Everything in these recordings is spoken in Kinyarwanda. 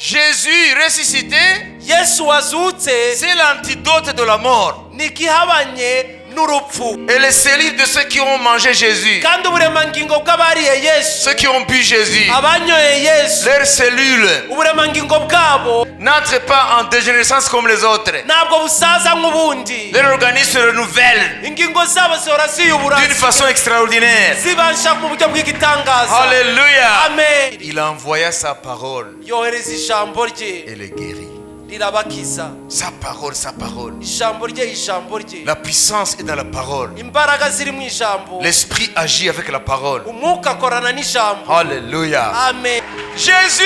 Jésus ressuscité, Yesu wazutse c'est l'antidote de la mort. Ni igihabanye n'urupfu. Et les cellules de ceux qui ont mangé Jésus, Kandi uburemangingo bw'abariye Yesu, ceux qui ont bu Jésus, abanyoye Yesu, leurs cellules uburemangingo bwabo n'entrent pas en dégénérescence comme les autres. Ntabwo busaza nk'ubundi. Leur organisme se renouvelle Ingingo zabo zihora ziyubura d'une façon extraordinaire. zibasha mu buryo bw'igitangaza. Alléluia. Amen. Il envoya sa parole Yohereza ijambo rye et les guérit. Rirabakiza. Sa parole, sa parole. Ijambo rye, ijambo rye. La puissance est dans la parole. Imbaraga ziri mu ijambo. L'esprit agit avec la parole. Umwuka akorana n'ijambo. Alléluia. Amen. Jésus,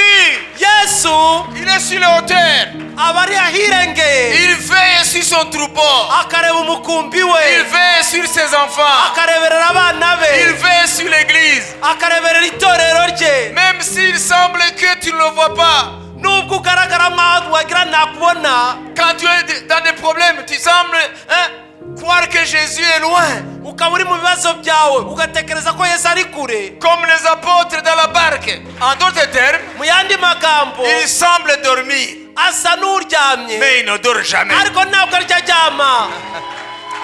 Yesu il est sur les hauteurs. Aba ari ahirengeye. Il veille sur son troupeau. Akareba umukumbi we. Il veille sur ses enfants. Akareberera abana be. Il veille sur l'église. Akareberera itorero rye. Même s'il semble que tu ne le vois pas. Nubwo ugaragara nk'aho wagira ntakubona. Quand tu es dans des problèmes, tu sembles, hein, croire que Jésus est loin. Ukaba uri mu bibazo byawe ugatekereza ko Yesu ari kure. Comme les apôtres dans la barque. En d'autres termes, Mu yandi magambo, il semble dormir, asa n'uryamye, mais il ne dort jamais. Ariko ntabwo arya aryama.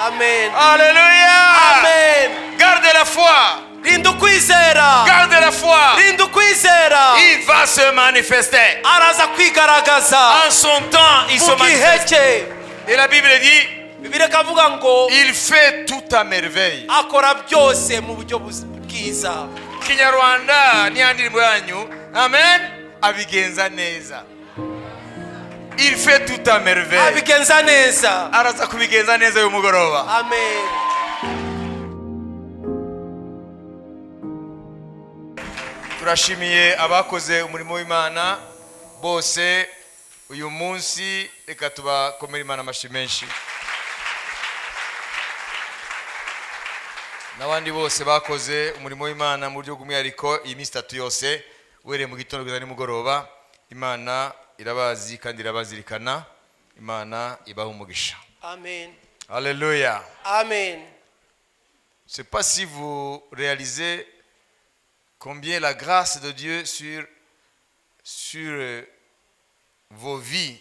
Amen. Alléluia. Amen. Garde la foi. Rinda ukwizera. Garde la foi. Rinda ukwizera. Il va se manifester. Araza kwigaragaza. En son temps, il se Mu gihe manifeste. cye. Et la Bible dit, Bibiliya ikavuga ngo il fait tout à merveille. Akora byose mu buryo bwiza. Kinyarwanda ni ndirimbo yanyu. Amen. Abigenza neza. Il fait tout à merveille. Abigenza neza. Araza kubigenza neza uyu mugoroba. Amen. Turashimiye abakoze umurimo w'Imana bose uyu munsi. Reka tubakomere Imana amashyi menshi n'abandi bose bakoze umurimo w'Imana mu buryo bw'umwihariko iyi minsi 3 yose, uhereye mu gitondo kugeza nimugoroba. Imana irabazi kandi irabazirikana. Imana ibaha umugisha. Amen. Haleluya. Amen. Je sais pas si vous réalisez combien la grâce de Dieu sur vos vies.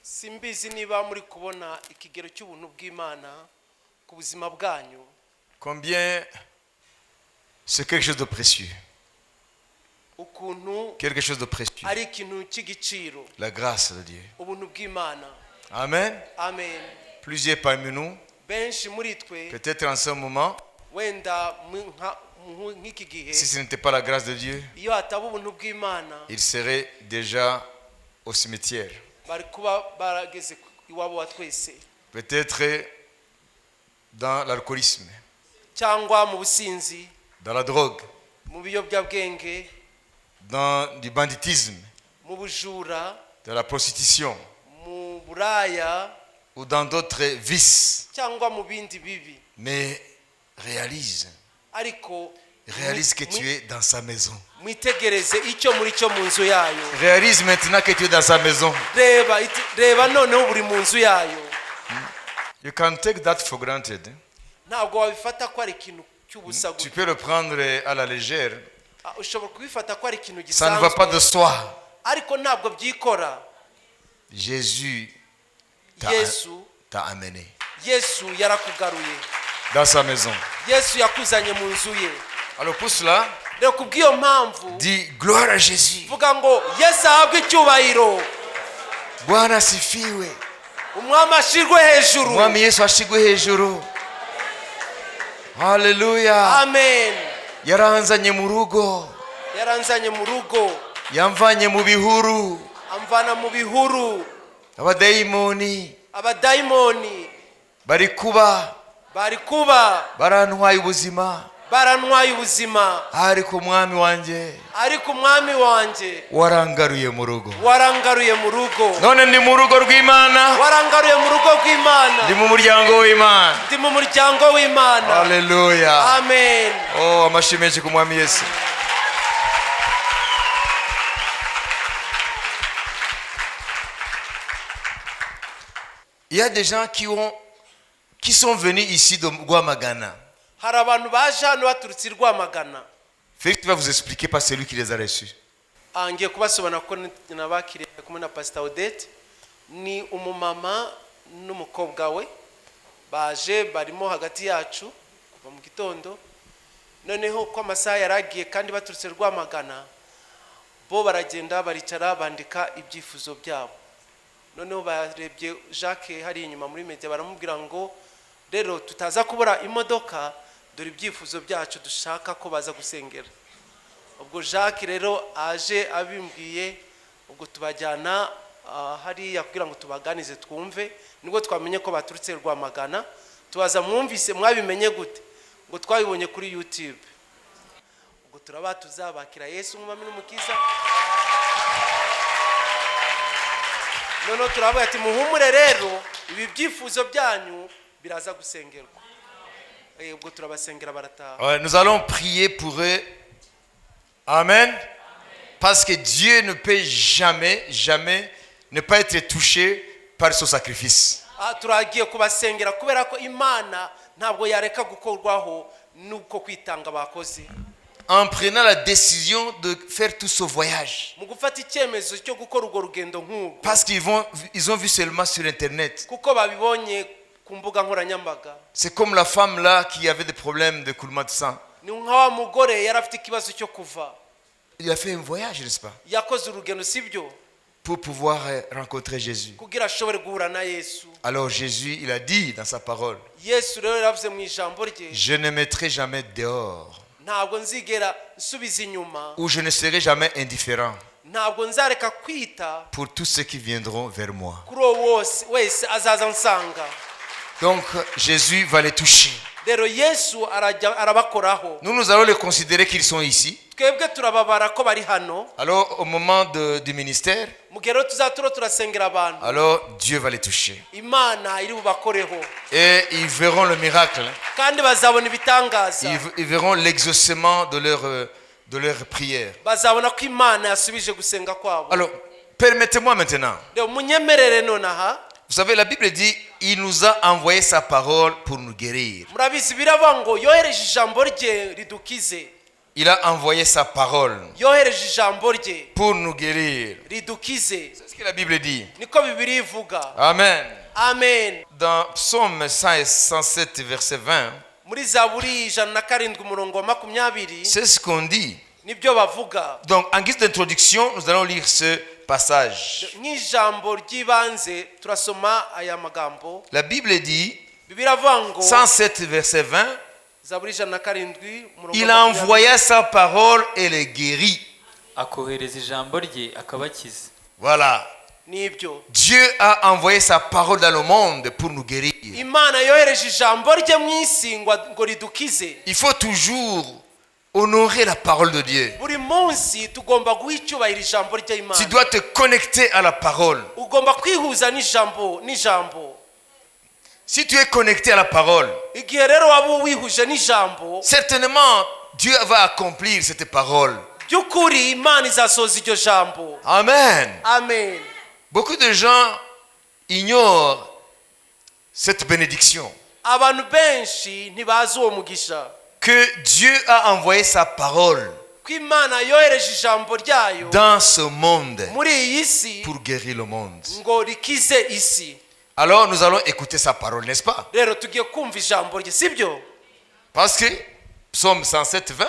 Simbizi niba muri kubona ikigero cy'ubuntu bw'Imana ku buzima bwanyu. Combien c'est quelque chose de précieux. Ukuntu Quelque chose de précieux. Ari ikintu cy'igiciro. La grâce de Dieu. Ubuntu bw'Imana. Amen. Amen. Plusieurs parmi nous, Benshi muri twe, peut-être en ce moment, wenda nk'iki gihe, si ce n'était pas la grâce de Dieu, iyo hataba ubuntu bw'Imana, ils seraient déjà au cimetière. Bari kuba barageze iwabo wa twese. Peut-être dans l'alcoolisme, Cyangwa mu businzi, dans la drogue, mu biyobyabwenge, dans du banditisme, mu bujura, dans la prostitution mu buraya, ou dans d'autres vices. Cyangwa mu bindi bibi. Mais réalise, Ariko réalise que tu es dans sa maison. Mwitegereze icyo muri cyo mu nzu yayo. Réalise maintenant que tu es dans sa maison. Reba reba noneho uri mu nzu yayo. You can take that for granted. Ntabwo wabifata ko ari ikintu cy'ubusa Tu gutya. peux le prendre à la légère. Ah, ushobora kubifata ko ari ikintu Ça ne va pas gisanzwe de soi. ariko ntabwo byikora. Jésus t'a Yesu t'a amené Yesu yarakugaruye dans sa maison. Yesu yakuzanye mu nzu ye. Alors pour cela, Rero kubw'iyo mpamvu, dis gloire à Jésus. Vuga ngo Yesu ahabwe icyubahiro. Bwana asifiwe. Umwami ashirwe hejuru. Umwami Yesu ashigwe hejuru. Haleluya. Amen. Yaranzanye mu rugo. Yaranzanye mu rugo. Yamvanye mu bihuru. Amvana mu bihuru. Abadayimoni Abadayimoni bari kuba bari kuba barantwaye ubuzima. Barantwaye ubuzima. Ariko umwami wanjye Ariko umwami wanjye warangaruye mu rugo. Warangaruye mu rugo. None ndi mu rugo rw'Imana. Warangaruye mu rugo rw'Imana. Ndi mu muryango w'Imana. Ndi mu muryango w'Imana. Haleluya. Amen. Oh, amashyi menshi ku mwami Yesu. Il y a des gens qui sont venus ici de Rwamagana. Hari abantu baje hano baturutse i Rwamagana. Félix va vous expliquer, pas celui qui les a reçus. Ah, ngiye kubasobanura ko nabakiriye kumwe na Pastor Odette. Ni umumama n'umukobwa we baje, barimo hagati yacu kuva mu gitondo. Noneho ko amasaha yaragiye kandi baturutse Rwamagana, bo baragenda baricara bandika ibyifuzo byabo. Noneho barebye Jacques hari inyuma muri media, baramubwira ngo rero tutaza kubura imodoka, dore ibyifuzo byacu dushaka ko baza gusengera. Ubwo Jacques rero aje abimbwiye, ubwo tubajyana hariya kugira ngo tubaganize twumve. Nibwo twamenye ko baturutse Rwamagana. Tubaza mwumvise mwabimenye gute? Ngo twabibonye kuri YouTube. Ubwo turaba tuzabakira Yesu nk'umwami n'umukiza. Noneho turavuga ati muhumure rero, ibi byifuzo byanyu biraza gusengerwa. Ubwo turabasengera barataha. Ouais, nous allons prier pour eux. Amen. Parce que Dieu ne peut jamais, jamais ne pas être touché par son sacrifice. Ah, turagiye kubasengera kubera ko Imana ntabwo yareka gukorwaho n'uko kwitanga bakoze. En prenant la décision de faire tout ce voyage. Mu gufata icyemezo cyo gukora urwo rugendo nk'urwo. Parce qu'ils ont vu seulement sur Internet. Kuko babibonye ku mbuga nkoranyambaga. C'est comme la femme là qui avait des problèmes de coulement de sang. Ni nka wa mugore yari afite ikibazo cyo kuva. Il a fait un voyage, n'est-ce pas? Yakoze urugendo, sibyo? Pour pouvoir rencontrer Jésus. Kugira ashobore guhura na Yesu. Alors Jésus, il a dit dans sa parole, Yesu rero yaravuze mu ijambo rye, je ne mettrai jamais dehors ntabwo nzigera nsubiza inyuma, ou je ne serai jamais indifférent ntabwo nzareka kwita pour tous ceux qui viendront vers moi. Kuri uwo wose wese azaza ansanga. Donc Jésus va les toucher. Rero Yesu arajya arabakoraho. Nous, nous allons les considérer qu'ils sont ici. Twebwe turababara ko bari hano. Alors au moment du ministère, Mu gihe rero tuzaturo turasengera abantu, alors Dieu va les toucher. Imana iri bubakoreho. Et ils verront le miracle. Kandi bazabona ibitangaza. Ils verront l'exaucement de leur prière. Bazabona ko Imana yasubije gusenga kwabo. Alors, permettez-moi maintenant. Rero munyemerere nonaha. Vous savez, la Bible dit, il nous a envoyé sa parole pour nous guérir. Murabizi biravuga ngo yohereje ijambo rye ridukize. Il a envoyé sa parole Yohereje ijambo rye pour nous guérir. Ridukize. C'est ce que la Bible dit. Niko Bibiliya ivuga. Amen. Amen. Dans Psaume 100 107, verset 20, Muri Zaburi 107 umurongo wa 20, c'est ce qu'on dit. Nibyo bavuga. Donc, en guise d'introduction, nous allons lire ce passage. Nk'ijambo ry'ibanze turasoma aya magambo. La Bible dit, Bibiliya iravuga ngo 107, verset 20, Zaburi 107 umurongo il wa 20. Envoya sa parole et les guérit. Akohereza ijambo rye akabakiza. Voilà. Nibyo. Dieu a envoyé sa parole dans le monde pour nous guérir. Imana yohereje ijambo rye mu isi ngo ngo ridukize. Il faut toujours honorer la parole de Dieu. Buri munsi tugomba guha icyubahiro ijambo ry'Imana. Tu dois te connecter à la parole. Ugomba kwihuza n'ijambo n'ijambo. Si tu es connecté à la parole, Igihe rero waba wihuje n'ijambo, certainement Dieu va accomplir cette parole. By'ukuri Imana izasohoza iryo jambo. Amen. Amen. Beaucoup de gens ignorent cette bénédiction. Abantu benshi ntibazi uwo mugisha. Que Dieu a envoyé sa parole Ko Imana yohereje ijambo ryayo dans ce monde muri iyi si pour guérir le monde. Ngo rikize isi. Alors nous allons écouter sa parole, n'est-ce pas? Rero tugiye kumva ijambo rye, sibyo? Parce que Psaume 107, 20,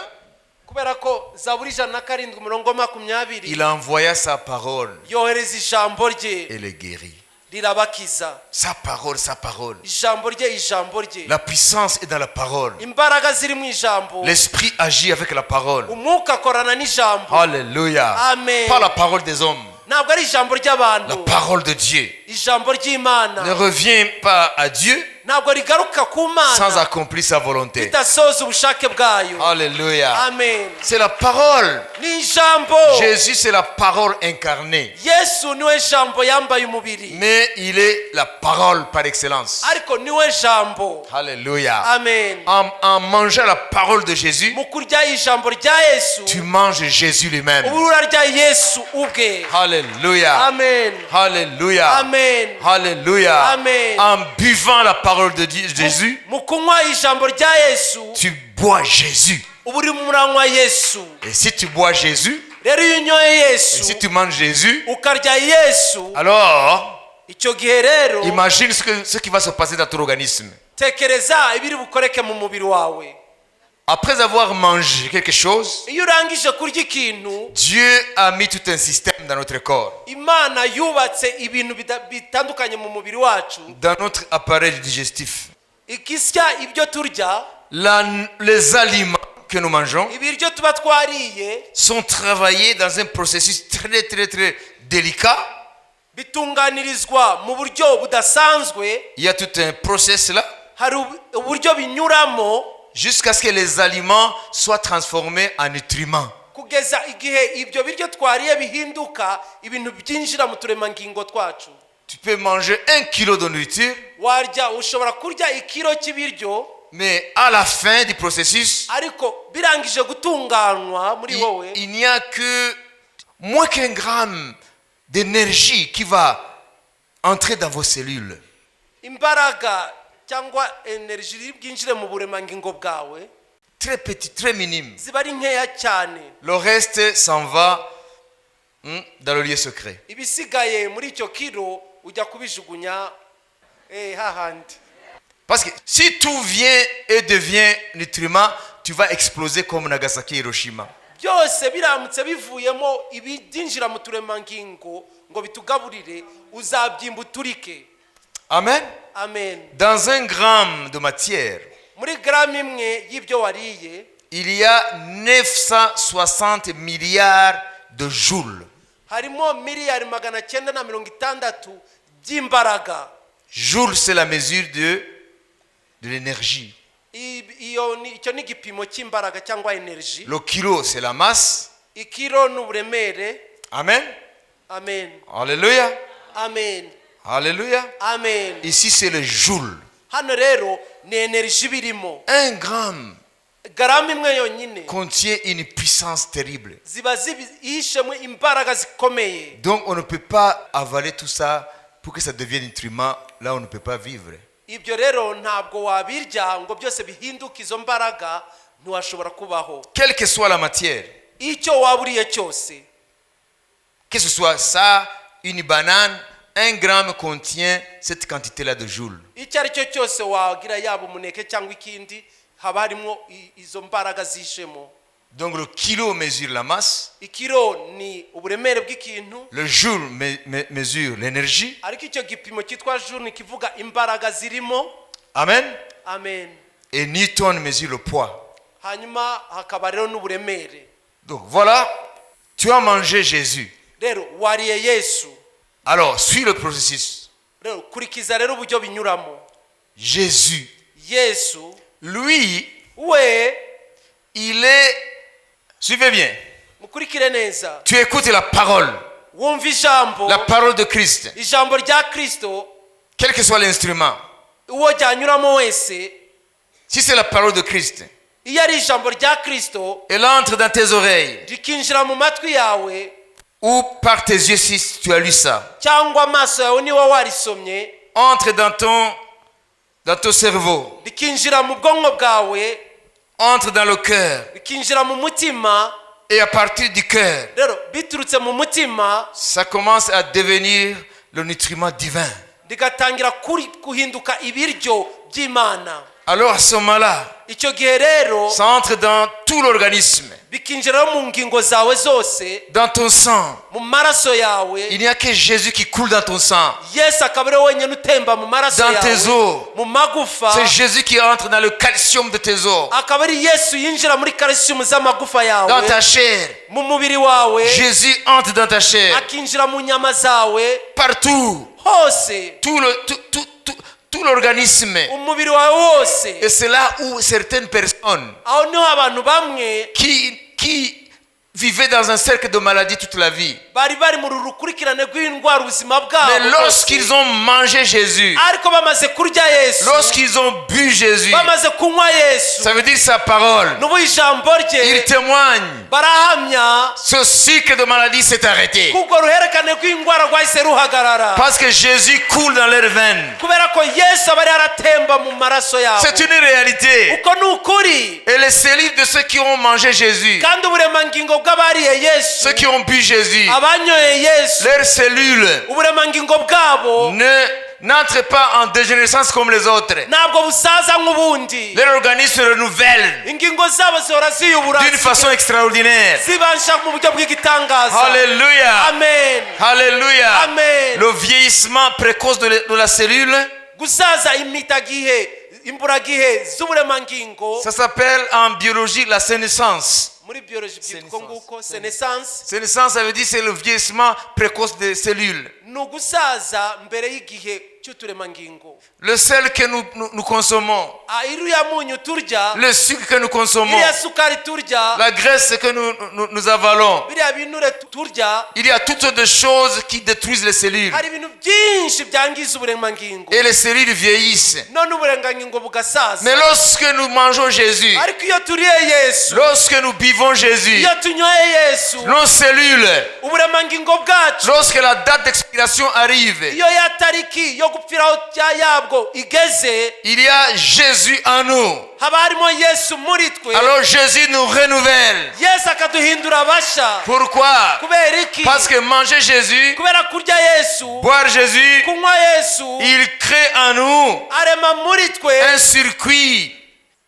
Kubera ko Zaburi 107 umurongo wa 20, il envoya sa parole yohereza ijambo rye et les guérit. Rirabakiza. Sa parole, sa parole. Ijambo rye, ijambo rye. La puissance est dans la parole. Imbaraga ziri mu ijambo. L'esprit agit avec la parole. Umwuka akorana n'ijambo. Alléluia. Amen. Pas la parole des hommes. Ntabwo ari ijambo La ry'abantu. Parole de Dieu Ijambo ry'Imana ne revient pas à Dieu ntabwo rigaruka ku sans Mana accomplir sa volonté. ridasoza ubushake bwayo. Alléluia. Amen. C'est la parole. Ni ijambo. Jésus, c'est la parole incarnée. Yesu niwe jambo yambaye umubiri. Mais il est la parole par excellence. Ariko niwe jambo. Alléluia. Amen. En mangeant la parole de Jésus, Mu kurya ijambo rya Yesu, tu manges Jésus lui-même. Uba urarya Yesu ubwe. Alléluia. Amen. Alléluia. Amen. Alléluia. Amen. En buvant la parole de Jésus, Mu kunywa ijambo rya Yesu, tu bois Jésus. Uba urimo uranywa Yesu. Et si tu bois Jésus, Rero iyo unyoye Et Yesu si tu manges Jésus, ukarya Yesu alors icyo gihe rero imagine ce qui va se passer dans ton organisme. Tekereza ibiri bukoreke mu mubiri wawe. Après avoir mangé quelque chose, Iyo urangije kurya ikintu, Dieu a mis tout un système dans notre corps, Imana yubatse ibintu bitandukanye mu mubiri wacu, dans notre appareil digestif. Igisya ibyo turya. Les aliments que nous mangeons Ibiryo tuba twariye sont travaillés dans un processus très très très délicat. Bitunganirizwa mu buryo budasanzwe. Il y a tout un process là, Hari uburyo binyuramo jusqu'à ce que les aliments soient transformés en nutriments. Kugeza igihe ibyo biryo twariye bihinduka ibintu byinjira mu turemangingo twacu. Tu peux manger 1 kilo de nourriture, Warya ushobora kurya ikiro cy'ibiryo, mais à la fin du processus, ariko birangije gutunganywa muri wowe, il n'y a que moins qu'un gramme d'énergie qui va entrer dans vos cellules. Imbaraga cyangwa energy iri bwinjire mu buremangingo bwawe Très petit, très minime. Ziba ari nkeya cyane. Le reste s'en va dans le lieu secret. Ibisigaye muri icyo kiro ujya kubijugunya hahandi. Parce que si tout vient et devient nutriment, tu vas exploser comme Nagasaki et Hiroshima. Byose biramutse bivuyemo ibibyinjira mu turemangingo ngo bitugaburire uzabyimba uturike. Amen. Amen. Dans 1 gramme de matière, Muri garama imwe y'ibyo wariye, il y a 960 milliards de joules. Harimo miliyari 960 by'imbaraga. Joule, c'est la mesure de l'énergie. Iyo icyo ni igipimo cy'imbaraga cyangwa energy. Le kilo, c'est la masse. Ikiro ni uburemere. Amen. Amen. Alléluia. Amen. Alléluia. Amen. Ici, c'est le joule. Hano rero ni energy birimo. 1 gramme Garama imwe yonyine contient une puissance terrible. Ziba zihishemo imbaraga zikomeye. Donc, on ne peut pas avaler tout ça pour que ça devienne nutriment. Là, on ne peut pas vivre. Ibyo rero ntabwo wabirya ngo byose bihinduke izo mbaraga ntiwashobora kubaho. Quelle que soit la matière, Icyo waba uriye cyose, que ce soit ça, une banane, 1 gramme contient cette quantité-là de joules. Icyo ari cyo cyose wagira yaba umuneke cyangwa ikindi haba harimo izo mbaraga zihishemo. Donc, le kilo mesure la masse, Ikiro ni uburemere bw'ikintu, le joule mesure l'énergie. Ariko icyo gipimo cyitwa joule kivuga imbaraga zirimo. Amen. Amen. Et Newton mesure le poids. Hanyuma hakaba rero n'uburemere. Donc voilà, tu as mangé Jésus. Rero wariye Yesu. Alors, suis le processus. Rero kurikiza rero uburyo binyuramo. Jésus, Yesu, lui, we il est. Suivez bien. Mukurikire neza. Tu écoutes la parole, Wumva ijambo, la parole de Christ, ijambo rya Kristo, quel que soit l'instrument. Uwo ryanyuramo wese. Si c'est la parole de Christ, Iyo ari ijambo rya Kristo, elle entre dans tes oreilles rikinjira mu matwi yawe ou par tes yeux si tu as lu ça, cyangwa amaso yawe niba warisomye, entre dans ton cerveau, rikinjira mu bwonko bwawe, entre dans le cœur. Rikinjira mu mutima. Et à partir du cœur, Rero biturutse mu mutima, ça commence à devenir le nutriment divin. Rigatangira guhinduka ibiryo by'Imana. Alors à ce moment-là, Icyo gihe rero, ça entre dans tout l'organisme, bikinjira mu ngingo zawe zose, dans ton sang. Mu maraso yawe. Il n'y a que Jésus qui coule dans ton sang. Yesu akaba ari we wenyine utemba mu maraso Dans tes yawe, os. mu magufa. C'est Jésus qui entre dans le calcium de tes os, Akaba ari Yesu yinjira muri calcium z'amagufa yawe, dans ta chair. Mu mubiri wawe. Jésus entre dans ta chair. Akinjira mu nyama zawe. Partout. Hose. Tout le, tout, tout, tout, tout l'organisme. Umubiri wawe wose. Et c'est là où certaines personnes Aho niho abantu bamwe qui vivaient dans un cercle de maladie toute la vie, bari bari mu rukurikirane rw'indwara ubuzima bwabo mais bwose. lorsqu'ils ont mangé Jésus, Ariko bamaze kurya Yesu, lorsqu'ils ont bu Jésus, bamaze kunywa Yesu, ça veut dire sa parole, n'ubu ijambo rye, ils témoignent. Barahamya. Ce cycle de maladie s'est arrêté. Kuko uruhererekane rw'indwara rwahise ruhagarara. Parce que Jésus coule dans leurs veines. Kubera ko Yesu aba ari aratemba mu maraso yabo. C'est une réalité. Uko ni ukuri. Et les cellules de ceux qui ont mangé Jésus Kandi uburemangingo bw'abariye Yesu, ceux qui ont bu Jésus, abanyoye Yesu, leurs cellules uburemangingo bwabo ne n'entrent pas en dégénérescence comme les autres. Ntabwo busaza nk'ubundi. Leur organisme se renouvelle Ingingo zabo zihora ziyubura d'une façon extraordinaire. Zibasha mu buryo bw'igitangaza. Alléluia. Amen. Alléluia. Amen. Le vieillissement précoce de la cellule, Gusaza impitagihe, imburagihe z'uburemangingo, ça s'appelle en biologie la sénescence. Muri biologie byitwa Sénescence. Nguko sénescence. Sénescence, ça veut dire c'est le vieillissement précoce des cellules. Ni ugusaza mbere y'igihe cy'uturemangingo. Le sel que nous consommons, Ah, iriya munyu turya, le sucre que nous consommons, iriya sukari turya, la graisse que nous avalons, biriya binure turya, il y a toutes sortes de choses qui détruisent les cellules. Hari ibintu byinshi byangiza uburemangingo. Et les cellules vieillissent. None uburengangingo bugasaza. Mais lorsque nous mangeons Jésus, Ariko iyo turiye Yesu, lorsque nous buvons Jésus, iyo tunyoye Yesu, nos cellules, uburemangingo bwacu, lorsque la date d'expiration arrive, iyo ya tariki yo gupfiraho cya yabwo igeze, il y a Jésus en nous. Haba harimo Yesu muri twe. Alors Jésus nous renouvelle. Yesu akaduhindura abasha. Pourquoi? Kubera iki? Parce que manger Jésus, Kubera kurya Yesu, boire Jésus, kunywa Yesu, il crée en nous arema muri twe un circuit.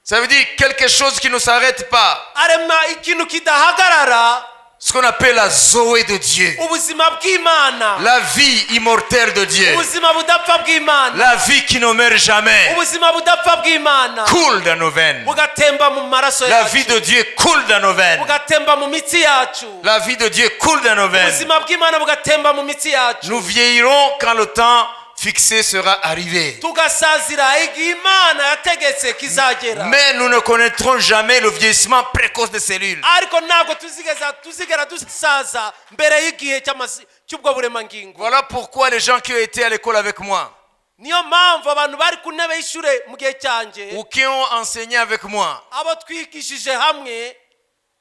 Ça veut dire quelque chose qui ne s'arrête pas. Arema ikintu kidahagarara. Ce qu'on appelle la Zoé de Dieu. Ubuzima bw'Imana. La vie immortelle de Dieu. Ubuzima budapfa bw'Imana. La vie qui ne meurt jamais. Ubuzima budapfa bw'Imana Coule dans nos veines. Bugatemba mu maraso La vie yacu. de Dieu coule dans nos veines. Bugatemba mu mitsi yacu. La vie de Dieu coule dans nos veines. Ubuzima bw'Imana bugatemba mu mitsi yacu. Nous vieillirons quand le temps fixé sera arrivé. Tugasazira igihe Imana yategetse kizagera. Mais nous ne connaîtrons jamais le vieillissement précoce des cellules. Ariko ntabwo tuzigeza tuzigera dusaza mbere y'igihe cy'amasi- cy'ubwo buremangingo. Voilà pourquoi les gens qui ont été à l'école avec moi Niyo mpamvu abantu bari ku ntebe y'ishure mu gihe cyanjye, ou qui ont enseigné avec moi, abo twigishije hamwe,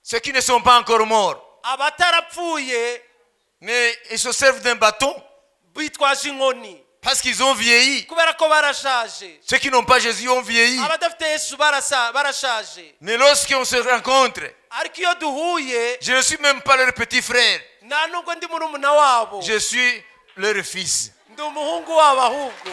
ceux qui ne sont pas encore morts, abatarapfuye, mais ils se servent d'un bâton bitwaje inkoni parce qu'ils ont vieilli. Kubera ko barashaje. Ceux qui n'ont pas Jésus ont vieilli. Abadafite Yesu barasa barashaje. Mais lorsqu'on se rencontre, Ariko iyo duhuye, je ne suis même pas leur petit frère, nta nubwo ndi murumuna wabo, je suis leur fils. Ndi umuhungu wabo ahubwo.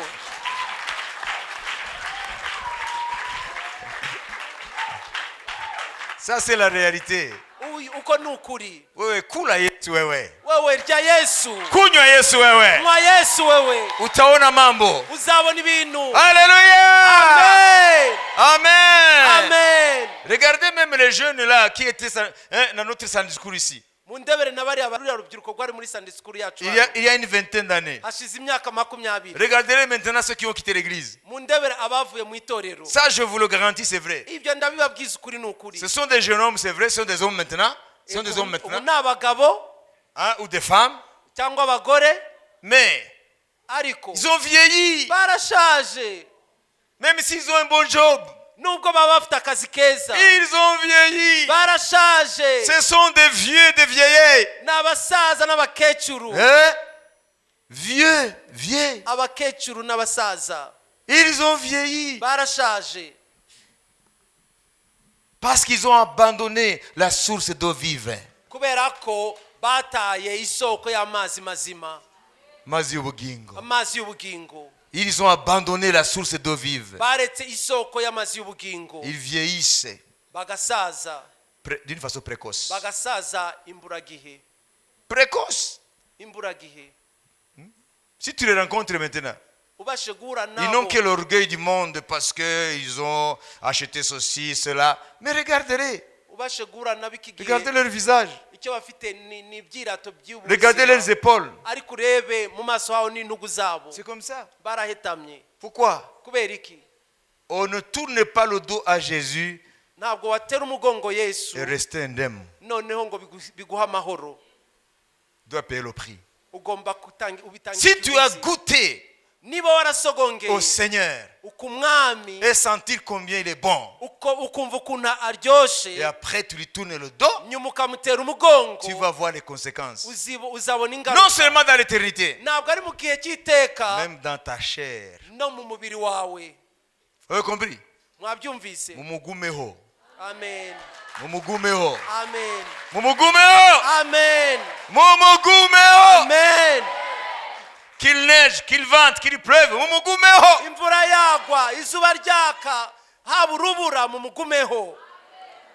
Ça, c'est la réalité. Uyu- uko ni ukuri. Wewe kula Yesu wewe. Wewe rya Yesu. Kunywa Yesu wewe. Nywa Yesu wewe. Utaona mambo. Uzabona ibintu. Alléluia. Amen. Amen. Amen. Regardez même les jeunes là qui étaient, hein, dans notre Sunday school ici. Mundebere na bariya ruriya rubyiruko rwari muri Sunday school yacu. Il y a une vingtaine d'années. Hashize imyaka 20. Regardez-les maintenant, ceux qui ont quitté l'église. Mundebere abavuye mu itorero. Ça, je vous le garantis, c'est vrai. Ibyo ndabibabwiza ukuri ni ukuri. Ce sont des jeunes hommes, c'est vrai. Ce sont des hommes maintenant. Ce sont des hommes Ubu maintenant. ni abagabo Hein, ou des femmes. Cyangwa abagore. Mais Ariko ils ont vieilli. Barashaje. Même s'ils ont un bon job. Nubwo baba bafite akazi keza. Ils ont vieilli. Barashaje. Ce sont des vieux, des vieillards. Ni abasaza n'abakecuru. Hein? Vieux, vieux. Abakecuru n'abasaza. Ils ont vieilli. Barashaje. Parce qu'ils ont abandonné la source d'eau vive. Kubera ko bataye isoko y'amazi mazima. Mazi y'ubugingo. Amazi y'ubugingo. Ils ont abandonné la source d'eau vive. Baretse isoko y'amazi y'ubugingo. Ils vieillissent Bagasaza d'une façon précoce. Bagasaza imburagihe. Précoce. Imburagihe. Si tu les rencontres maintenant, Ubashe guhura ils n'ont nabo, que l'orgueil du monde parce qu'ils ont acheté ceci, cela. Mais regardez-les. Ubashe guhura nabo iki gihe, Regardez leur visage. Icyo bafite ni ni ibyirato by'ubuzima. Regardez leurs épaules. Ariko urebe mu maso hawe n'intugu zabo. C'est comme ça. Barahetamye. Pourquoi? Kubera iki? On ne tourne pas le dos à Jésus Ntabwo watera umugongo Yesu et rester indemne. Noneho ngo bigu- biguhe amahoro. Tu dois payer le prix. Ugomba gutanga ubitanga Si tu as ikiguzi. goûté Niba warasogongeye au Seigneur ku mwami et sentir combien il est bon, uko ukumva ukuntu aryoshye, et après tu lui tournes le dos, nyuma ukamutera umugongo, tu vas voir les conséquences. Uzibo- uzabona ingaruka. Non seulement dans l'éternité, Ntabwo ari mu gihe cy'iteka, même dans ta chair. no mu mubiri wawe. Vous avez compris? Mwabyumvise? Mumugumeho. Amen. Mumugumeho. Amen. Mumugumeho. Amen. Mumugumeho. Amen. Qu'il neige, qu'il vente, qu'il pleuve, mumugumeho. Imvura yagwa, izuba ryaka, haba urubura, mumugumeho.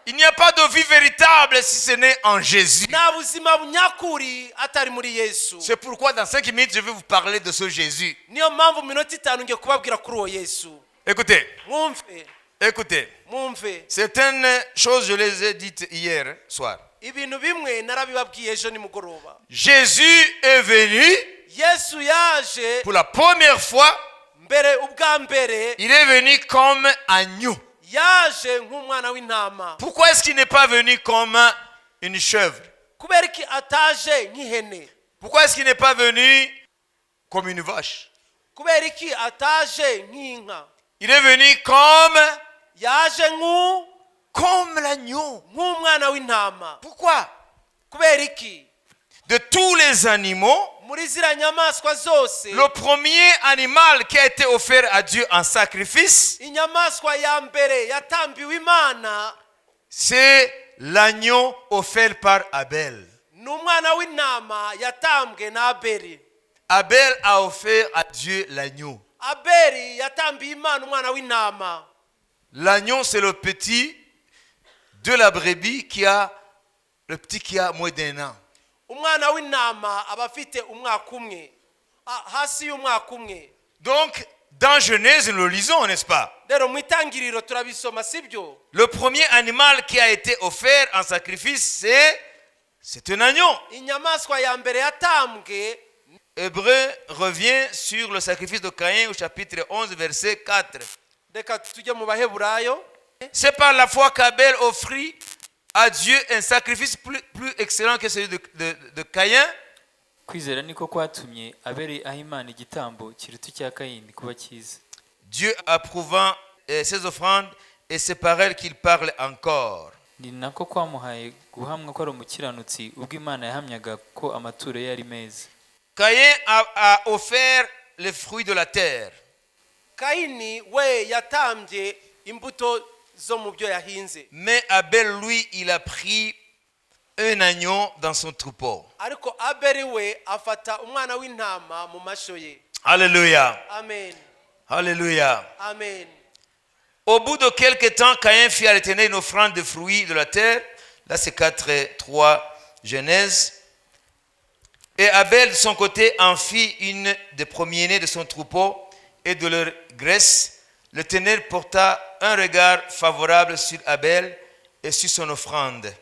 Il n'y a pas de vie véritable si ce n'est en Jésus. Nta buzima nyakuri atari muri Yesu. C'est pourquoi dans 5 minutes, je vais vous parler de ce Jésus. Niyo mpamvu mu minota 5 ngiye kubabwira kuri uwo Yesu. Écoutez, Mwumve. Écoutez. Mwumve. Certaines choses, je les ai dites hier soir. Ibintu bimwe narabibabwiye ejo nimugoroba. Jésus est venu Yesu yaje pour la première fois. Mbere ubwa mbere. Il est venu comme agneau. Yaje nk'umwana w'intama. Pourquoi est-ce qu'il n'est pas venu comme une chèvre? Kubera iki ataje nk'ihene? Pourquoi est-ce qu'il n'est pas venu comme une vache? Kubera iki ataje nk'inka? Il est venu comme, Yaje nk'u comme l'agneau. Nk'umwana w'intama. Pourquoi? Kubera iki? De tous les animaux, Muri ziriya nyamaswa zose, le premier animal qui a été offert à Dieu en sacrifice, inyamaswa ya mbere yatambiwe Imana, c'est l'agneau offert par Abel. Ni umwana w'intama yatambwe na Abeli. Abel a offert à Dieu l'agneau. Abeli yatambiye Imana umwana w'intama. L'agneau, c'est le petit de la brebis qui a, le petit qui a moins d'un an. Umwana w'intama aba afite umwaka umwe. Ah, hasi y'umwaka umwe. Donc, dans Genèse, nous le lisons, n'est-ce pas? Rero mu Itangiriro turabisoma, sibyo? Le premier animal qui a été offert en sacrifice, c'est un agneau. Inyamaswa ya mbere yatambwe. Hébreu revient sur le sacrifice de Caïn au chapitre 11, verset 4. Reka tujye mu Baheburayo. C'est par la foi qu'Abel offrit à Dieu un sacrifice plus excellent que celui de Caïn. Kwizera niko kwatumye Abeli aha Imana igitambo kiruta icya Kayini kuba cyiza. Dieu approuvant ses offrandes, et c'est par elles qu'il parle encore. Ni nako kwamuhaye guhamwa ko ari umukiranutsi ubwo Imana yahamyaga ko amaturo ye ari meza. Caïn a offert les fruits de la terre. Kayini we yatambye imbuto zo mu byo yahinze. Mais Abel, lui, il a pris un agneau dans son troupeau. Ariko Abeli we afata umwana w'intama mu mashyo ye. Alléluia. Amen. Alléluia. Amen. Au bout de quelque temps, Caïn fit à l'Éternel une offrande de fruits de la terre. Là, c'est 4 et 3 Genèse. Et Abel, de son côté, en fit une des premiers-nés de son troupeau et de leur graisse. L'Éternel porta un regard favorable sur Abel et sur son offrande.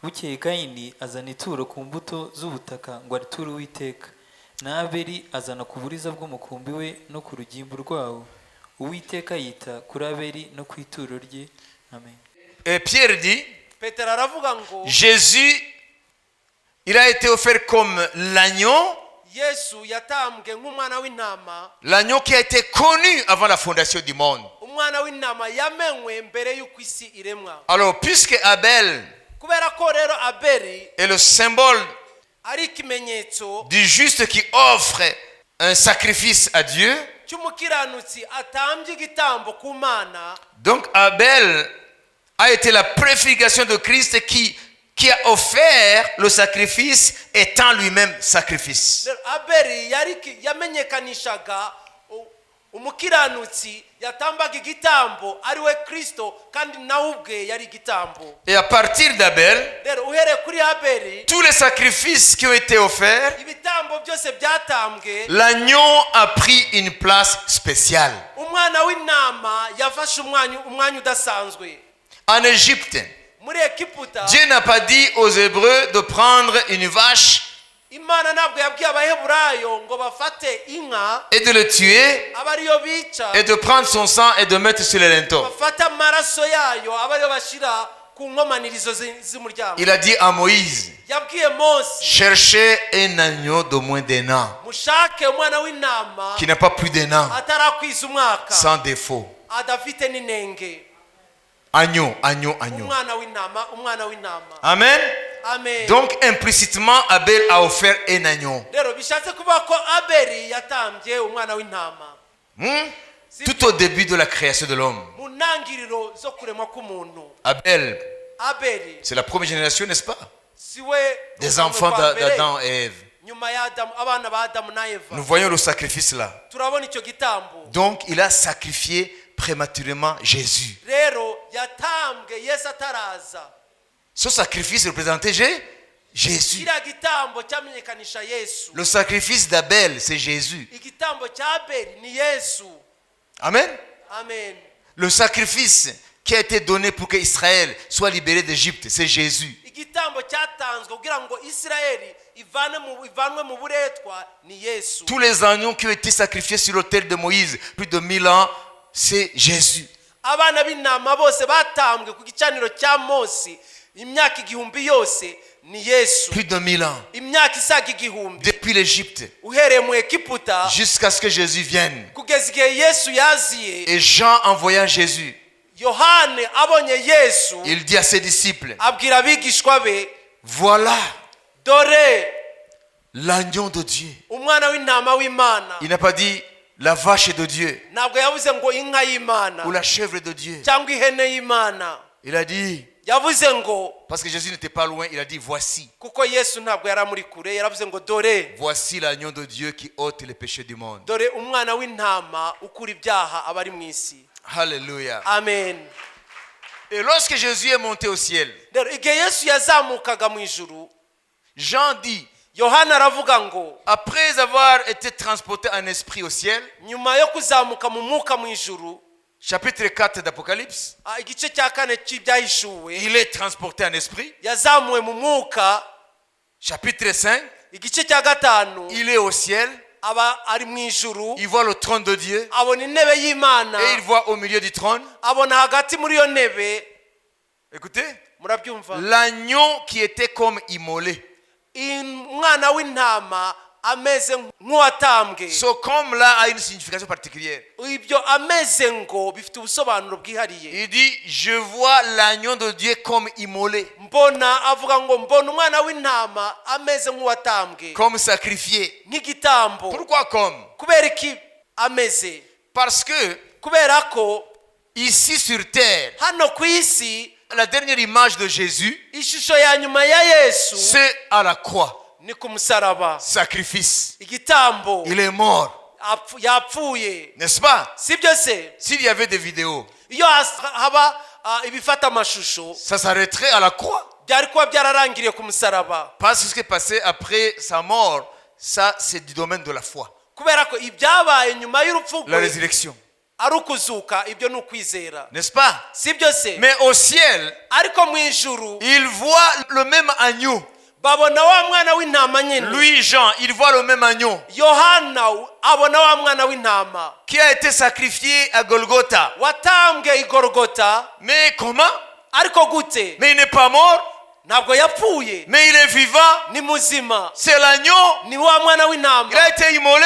Bukeye Kayini azana ituro ku mbuto z'ubutaka ngo ariture Uwiteka, na Abeli azana ku buriza bw'umukumbi we no ku rugimbu rwawo. Uwiteka yita kuri Abeli no ku ituro rye. Amen. Et Pierre dit, Petero aravuga ngo Jésus, il a été offert comme l'agneau, Yesu yatambwe nk'umwana w'intama, l'agneau qui a été connu avant la fondation du monde. Umwana w'intama yamenywe mbere y'uko isi iremwa. Alors, puisque Abel Kubera ko rero Abeli est le symbole ari ikimenyetso du juste qui offre un sacrifice à Dieu, cy'umukiranutsi atambye igitambo ku Mana, donc Abel a été la préfiguration de Christ qui a offert le sacrifice étant lui-même sacrifice. Rero Abeli yari yamenyekanishaga umukiranutsi yatambaga igitambo ari we Kristo, kandi nawe ubwe yari igitambo. Et à partir d'Abel, Rero uhereye kuri Abeli, tous les sacrifices qui ont été offerts, ibitambo byose byatambwe, l'agneau a pris une place spéciale. Umwana w'intama yafashe umwanya umwanya udasanzwe. En Égypte, Muri Egiputa, Dieu n'a pas dit aux Hébreux de prendre une vache Imana ntabwo yabwiye Abaheburayo ngo bafate inka et de le tuer abe ariyo bica, et de prendre son sang et de mettre sur les linteaux. Bafate amaraso yayo abe ariyo bashyira ku nkomanirizo z'umuryango. Il a dit à Moïse, Yabwiye Mose, cherchez un agneau de moins d'un an, mushake umwana w'intama qui n'a pas plus d'un an, atarakwiza umwaka, sans défaut. Adafite n'inenge. Agneau, agneau, agneau. Umwana w'intama, umwana w'intama. Amen. Amen. Donc implicitement, Abel a offert un agneau. Rero bishatse kuvuga ko Abeli yatambye umwana w'intama. Tout au début de la création de l'homme. Mu ntangiriro zo kuremwa k'umuntu. Abel, Abeli, c'est la première génération, n'est-ce pas? Si we Des enfants d'Adam et Ève. Nyuma ya Adamu, abana ba Adamu na Eva. Nous voyons le sacrifice là. Turabona icyo gitambo. Donc, il a sacrifié prématurément Jésus. Rero yatambwe Yesu ataraza. Ce sacrifice représentait Jésus. Kiriya gitambo cyamenyekanisha Yesu. Le sacrifice d'Abel, c'est Jésus. Igitambo cya Abeli ni Yesu. Amen. Amen. Le sacrifice qui a été donné pour que Israël soit libéré d'Égypte, c'est Jésus. Igitambo cyatanzwe kugira ngo Isirayeli ivane mu- ivanwe mu buretwa ni Yesu. Tous les agneaux qui ont été sacrifiés sur l'autel de Moïse, plus de 1000 ans, c'est Jésus. Abana b'intama bose batambwe ku gicaniro cya Mose imyaka igihumbi yose ni Yesu. Plus de 1000 ans. Imyaka isaga igihumbi. Depuis l'Égypte Uhereye mu Egiputa jusqu'à ce que Jésus vienne. Kugeza igihe Yesu yaziye. Et Jean, en voyant Jésus, Yohane abonye Yesu, il dit à ses disciples, abwira abigishwa be, voilà dore l'agneau de Dieu. Umwana w'intama w'Imana. Il n'a pas dit la vache de Dieu Ntabwo yavuze ngo inka y'Imana ou la chèvre de Dieu. Cyangwa ihene y'Imana. Il a dit, Yavuze ngo, parce que Jésus n'était pas loin, il a dit, voici. Kuko Yesu ntabwo yari amuri kure, yaravuze ngo dore. Voici l'agneau de Dieu qui ôte les péchés du monde. Dore umwana w'intama ukura ibyaha abari mu isi. Alléluia. Amen. Et lorsque Jésus est monté au ciel, Rero igihe Yesu yazamukaga mu ijuru, Jean dit, Yohana aravuga ngo, après avoir été transporté en esprit au ciel, nyuma yo kuzamuka mu mwuka mu ijuru, chapitre 4 d'Apocalypse, ah, igice cya kane cy'Ibyahishuwe, il est transporté en esprit. Yazamuwe mu mwuka. Chapitre 5, Igice cya gatanu, il est au ciel, aba ari mu ijuru, il voit le trône de Dieu abona intebe y'Imana, et il voit au milieu du trône, abona hagati muri iyo ntebe, écoutez, murabyumva, l'agneau qui était comme immolé. Umwana w'intama ameze nk'uwatambwe. Ce comme là a une signification particulière. Ibyo ameze ngo bifite ubusobanuro bwihariye. Il dit, je vois l'agneau de Dieu comme immolé, Mbona, avuga ngo mbona umwana w'intama ameze nk'uwatambwe, comme sacrifié. Nk'igitambo. Pourquoi comme? Kubera iki ameze? Parce que Kubera ko ici sur terre, hano ku isi, la dernière image de Jésus, ishusho ya nyuma ya Yesu c'est à la croix. Ni ku musaraba. Sacrifice. Igitambo. Il est mort. Yapfuye. N'est-ce pas? Sibyo se? S'il y avait des vidéos, Iyo haba ah, ibifata amashusho, ça s'arrêterait à la croix. Byari kuba byararangiriye ku musaraba. Parce que ce qui est passé après sa mort, ça, c'est du domaine de la foi. Kubera ko ibyabaye nyuma y'urupfu La rwe résurrection. Ari ukuzuka, ibyo ni ukwizera. N'est-ce pas? Sibyo se? Mais au ciel, Ariko mu ijuru, il voit le même agneau. Babona wa mwana w'intama nyine. Lui, Jean, il voit le même agneau Yohana abona wa mwana w'intama qui a été sacrifié à Golgotha. Watambwe i Gorogota. Mais comment? Ariko gute? Mais il n'est pas mort, Ntabwo yapfuye, mais il est vivant. Ni muzima. C'est l'agneau. Ni wa mwana w'intama. Il a été immolé,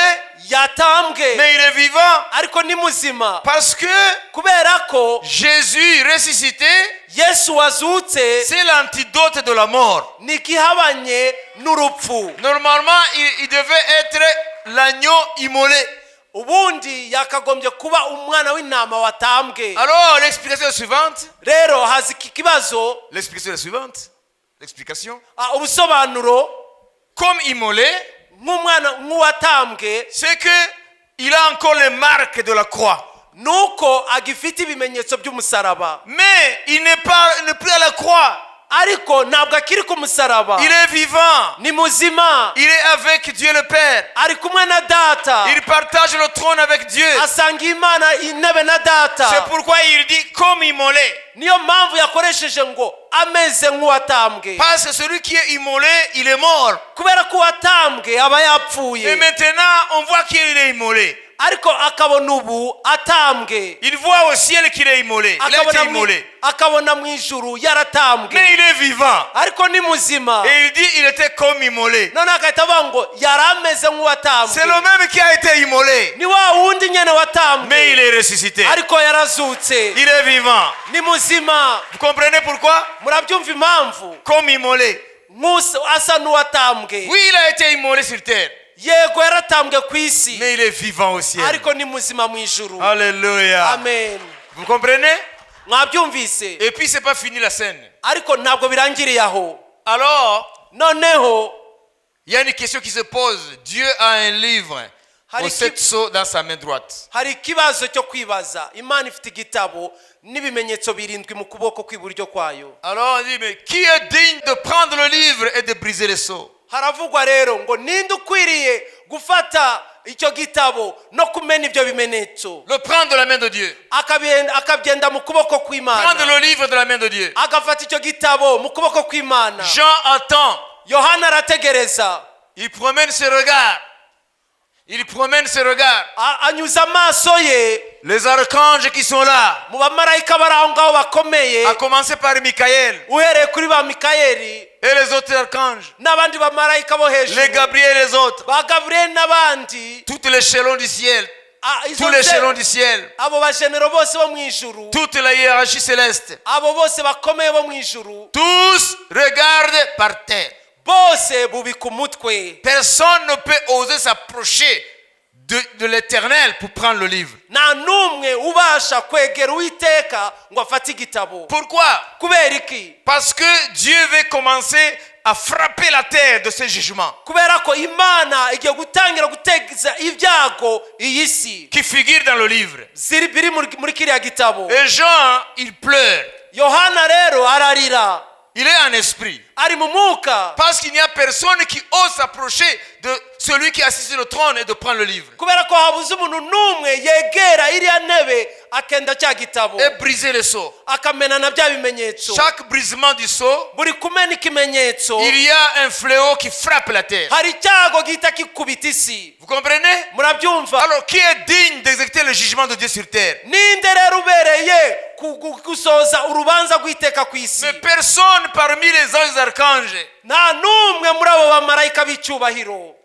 Yatambwe, mais il est vivant. Ariko ni muzima. Parce que Kubera ko Jésus ressuscité, Yesu wazutse c'est l'antidote de la mort. Ni igihabanye n'urupfu. Normalement, il devait être l'agneau immolé. Ubundi yakagombye kuba umwana w'intama watambwe. Alors, l'explication est suivante. Rero haza iki kibazo. L'explication est la suivante. L'explication. Ah, ubusobanuro. Comme immolé, Nk'umwana nk'uwatambwe, c'est que il a encore les marques de la croix. Nuko agifite ibimenyetso by'umusaraba. Mais il n'est pas, il n'est plus à la croix. Ariko ntabwo akiri ku musaraba. Il est vivant. Ni muzima. Il est avec Dieu le Père. Ari kumwe na Data. Il partage le trône avec Dieu. Asanga Imana intebe na Data. C'est pourquoi il dit comme immolé. Niyo mpamvu yakoresheje ngo ameze nk'uwatambwe. Parce que celui qui est immolé, il est mort. Kubera ko uwatambwe aba yapfuye. Et maintenant, on voit qu'il est immolé. Ariko akabona ubu atambwe. Il voit au ciel qu'il est immolé. Il a été Akabona mu- immolé. akabona mu ijuru yaratambwe. Mais il est vivant. Ariko ni muzima. Et il dit il était comme immolé. None agahita avuga ngo yari ameze nk'uwatambwe. C'est le même qui a été immolé. Ni wa wundi nyene watambwe. Mais il est ressuscité. Ariko yarazutse. Il est vivant. Ni muzima. Vous comprenez pourquoi? Murabyumva impamvu? Comme immolé. Nk'usa asa n'uwatambwe. Oui, il a été immolé sur terre. Yego, yaratambwe ku isi, mais il est vivant au ciel. Ariko ni muzima mu ijuru. Alléluia. Amen. Vous comprenez? Mwabyumvise? Et puis, c'est pas fini la scène. Ariko ntabwo birangiriye aho. Alors, Noneho il y a une question qui se pose. Dieu a un livre Hari aux sept sceaux dans sa main droite. Hari ikibazo cyo kwibaza. Imana ifite igitabo n'ibimenyetso birindwi mu kuboko kw'iburyo kwayo. Alors on dit, mais qui est digne de prendre le livre et de briser les sceaux? Haravugwa rero ngo ninde ukwiriye gufata icyo gitabo no kumena ibyo bimenyetso? Le prendre de la main de Dieu. Akabyenda mu kuboko kw'Imana. Prendre le livre de la main de Dieu. Agafata icyo gitabo mu kuboko kw'Imana. Jean attend. Yohana arategereza. Il promène ses regards. Il promène ses regards. Anyuza amaso ye Les archanges qui sont là, mu bamarayika bari aho ngaho bakomeye, à commencer par Michael uhereye kuri ba Mikayeli et les autres archanges, n'abandi bamarayika bo hejuru, les Gabriel et les autres, ba Gaburiyeli n'abandi, tout l'échelon du ciel, izo tout l'échelon du ciel, abo bajenero bose bo mu ijuru, toute la hiérarchie céleste, abo bose bakomeye bo mu ijuru, tous regardent par terre. Bose bubika umutwe. Personne ne peut oser s'approcher de l'Éternel pour prendre le livre. Nta n'umwe ubasha kwegera Uwiteka ngo afate igitabo. Pourquoi? Kubera iki? Parce que Dieu veut commencer à frapper la terre de ses jugements Kubera ko Imana igiye gutangira guteza ibyago iyi si qui figurent dans le livre. Ziri biri muri kiriya gitabo. Et Jean, il pleure. Yohana rero ararira. Il est en esprit. Ari mu mwuka. Parce qu'il n'y a personne qui ose s'approcher de celui qui est assis sur le trône et de prendre le livre. Kubera ko habuze umuntu n'umwe yegera iriya ntebe akenda cya gitabo Et briser les sceaux. Akamena na bya bimenyetso. Chaque brisement du sceau, Buri kumena ikimenyetso, il y a un fléau qui frappe la terre. Hari icyago gihita kikubita isi. Vous comprenez? Murabyumva? Alors, qui est digne d'exécuter le jugement de Dieu sur terre? Ninde rero ubereye gusoza urubanza rw'iteka ku isi? Mais personne parmi les anges et archanges. Nta n'umwe muri abo bamarayika b'icyubahiro.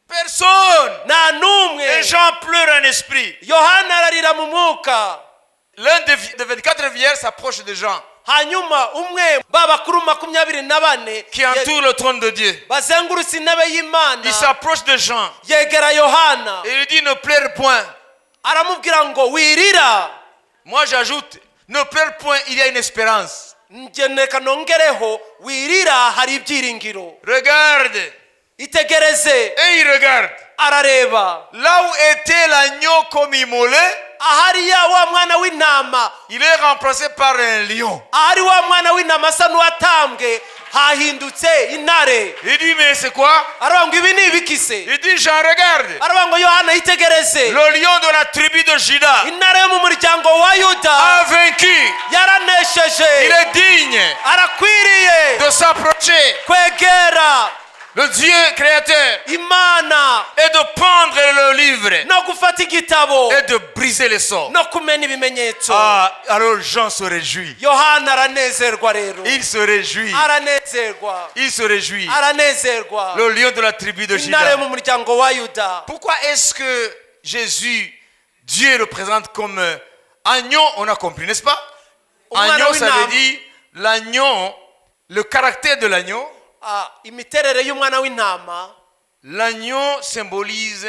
Personne. Nta n'umwe. Et Jean pleure en esprit. Yohana ararira mu mwuka. L'un des 24 vieillards s'approche de Jean Hanyuma umwe ba bakuru 24 qui entoure le trône de Dieu. Bazengurutse intebe y'Imana Il s'approche de Jean yegera Yohana et il dit: Ne pleure point. Aramubwira ngo wirira. Moi j'ajoute: Ne pleure point, il y a une espérance. Njye reka nongereho wirira hari ibyiringiro. Regarde. Itegereze. Et il regarde. Arareba. Là où était l'agneau comme immolé, Ahari ya wa mwana w'intama, il est remplacé par un lion. Ahari wa mwana w'intama asa n'uwatambwe hahindutse intare. Il dit: Mais c'est quoi? Aravuga ngo ibi ni ibiki se? Il dit: Jean, regarde. Aravuga ngo Yohana yitegereze. Le lion de la tribu de Juda Intare yo mu muryango wa Yuda a vaincu. Yaranesheje. Il est digne Arakwiriye de s'approcher kwegera le Dieu créateur Imana et de prendre le livre no gufata igitabo et de briser les sceaux. No kumena ibimenyetso. Ah, alors Jean se réjouit. Yohana aranezerwa rero. Il se réjouit. Aranezerwa. Il se réjouit. Aranezerwa. Le lion de la tribu de Intare yo Juda. mu muryango wa Yuda. Pourquoi est-ce que Jésus, Dieu le présente comme agneau? On a compris, n'est-ce pas? Umwana Agneau, ça veut w'intama. Dire l'agneau, le caractère de l'agneau. Ah, imiterere y'umwana w'intama. L'agneau symbolise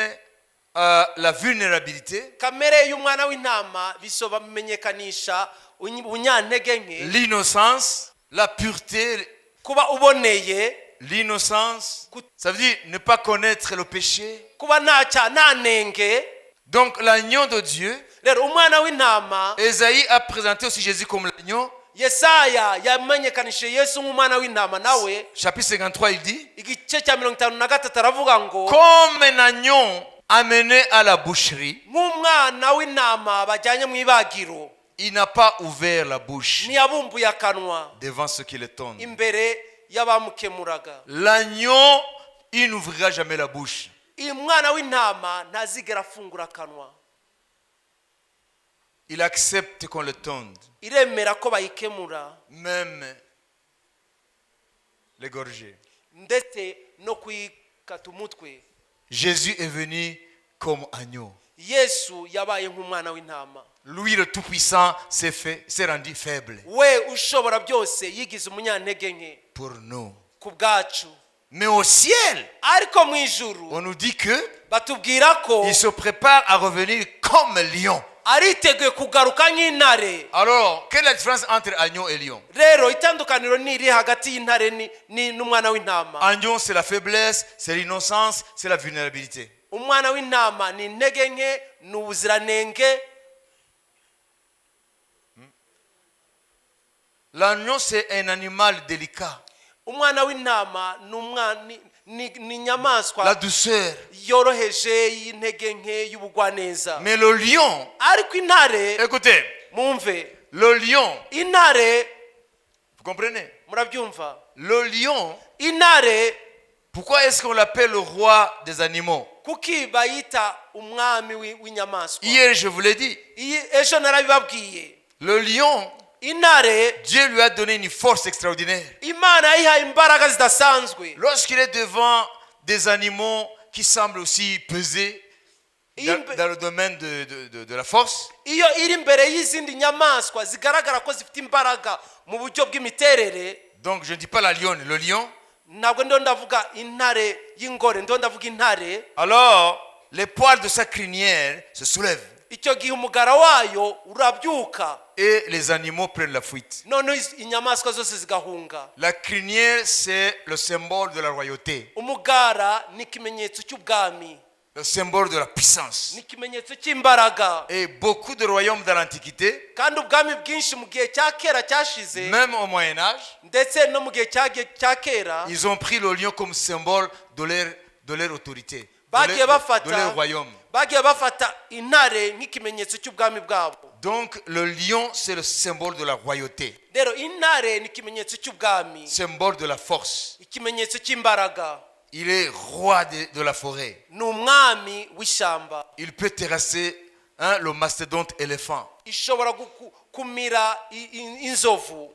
la vulnérabilité, Kamere y'umwana w'intama bisoba bimenyekanisha ubunyantege nke, l'innocence, la pureté, kuba uboneye, l'innocence. Ça veut dire ne pas connaître le péché. Kuba nta cya nta nenge. Donc l'agneau de Dieu, Rero umwana w'intama, Esaïe a présenté aussi Jésus comme l'agneau. Yesaya yamenyekanishije Yesu nk'umwana w'intama nawe. Chapitre 53, il dit, Igice cya 53 aravuga ngo, comme un agneau amené à la boucherie, nk'umwana w'intama bajyanye mu ibagiro, il n'a pas ouvert la bouche ntiyabumbuye akanwa devant ceux qui le tondent. Imbere y'abamukemuraga. L'agneau, il n'ouvrira jamais la bouche. Umwana w'intama ntazigera afungura akanwa. Il accepte qu'on le tonde, Iremera ko bayikemura, même l'égorger. Ndetse no kuyikata umutwe. Jésus est venu comme agneau. Yesu yabaye nk'umwana w'intama. Lui, le Tout-Puissant, s'est rendu faible We ushobora byose yigize umunyantege nke pour nous. Ku bwacu. Mais au ciel, Ariko mu ijuru, on nous dit que batubwira ko il se prépare à revenir comme lion. Ariteguye kugaruka nk'intare. Alors, quelle est la différence entre agneau et lion? Rero itandukaniro ni iri hagati y'intare n'umwana w'intama? Agneau, c'est la faiblesse, c'est l'innocence, c'est la vulnérabilité. Umwana w'intama ni intege nke, ni ubuziranenge. L'agneau, c'est un animal délicat. Umwana w'intama ni umwana ni inyamaswa La douceur. Yoroheje, y'intege nke, y'ubugwaneza. Mais le lion, Ariko intare, écoutez, mumve, le lion, intare, vous comprenez? Murabyumva? Le lion, Intare, pourquoi est-ce qu'on l'appelle le roi des animaux? Kuki bayita umwami w'inyamaswa? Hier, je vous l'ai dit, Iyi ejo narabibabwiye. Le lion, Intare, Dieu lui a donné une force extraordinaire. Imana yayihaye imbaraga zidasanzwe. Lorsqu'il est devant des animaux qui semblent aussi peser dans le domaine de la force, Iyo iri imbere y'izindi nyamaswa zigaragara ko zifite imbaraga mu buryo bw'imiterere, donc je ne dis pas la lionne, le lion, ntabwo ndiho ndavuga intare y'ingore, ndiho ndavuga intare, alors les poils de sa crinière se soulèvent icyo gihe umugara wayo urabyuka, et les animaux prennent la fuite. Noneho inyamaswa zose zigahunga. La crinière, c'est le symbole de la royauté, Umugara ni ikimenyetso cy'ubwami, le symbole de la puissance. Ni ikimenyetso cy'imbaraga. Et beaucoup de royaumes dans l'Antiquité, Kandi ubwami bwinshi mu gihe cya kera cyashize, même au Moyen Âge, ndetse no mu gihe cya kera, ils ont pris le lion comme symbole de leur autorité, bagiye bafata de leur royaume. Bagiye bafata intare nk'ikimenyetso cy'ubwami bwabo. Donc le lion, c'est le symbole de la royauté, Rero intare ni ikimenyetso cy'ubwami, symbole de la force. Ikimenyetso cy'imbaraga. Il est roi de la forêt. Ni umwami w'ishyamba. Il peut terrasser, hein, le mastodonte éléphant. Ishobora kumira inzovu.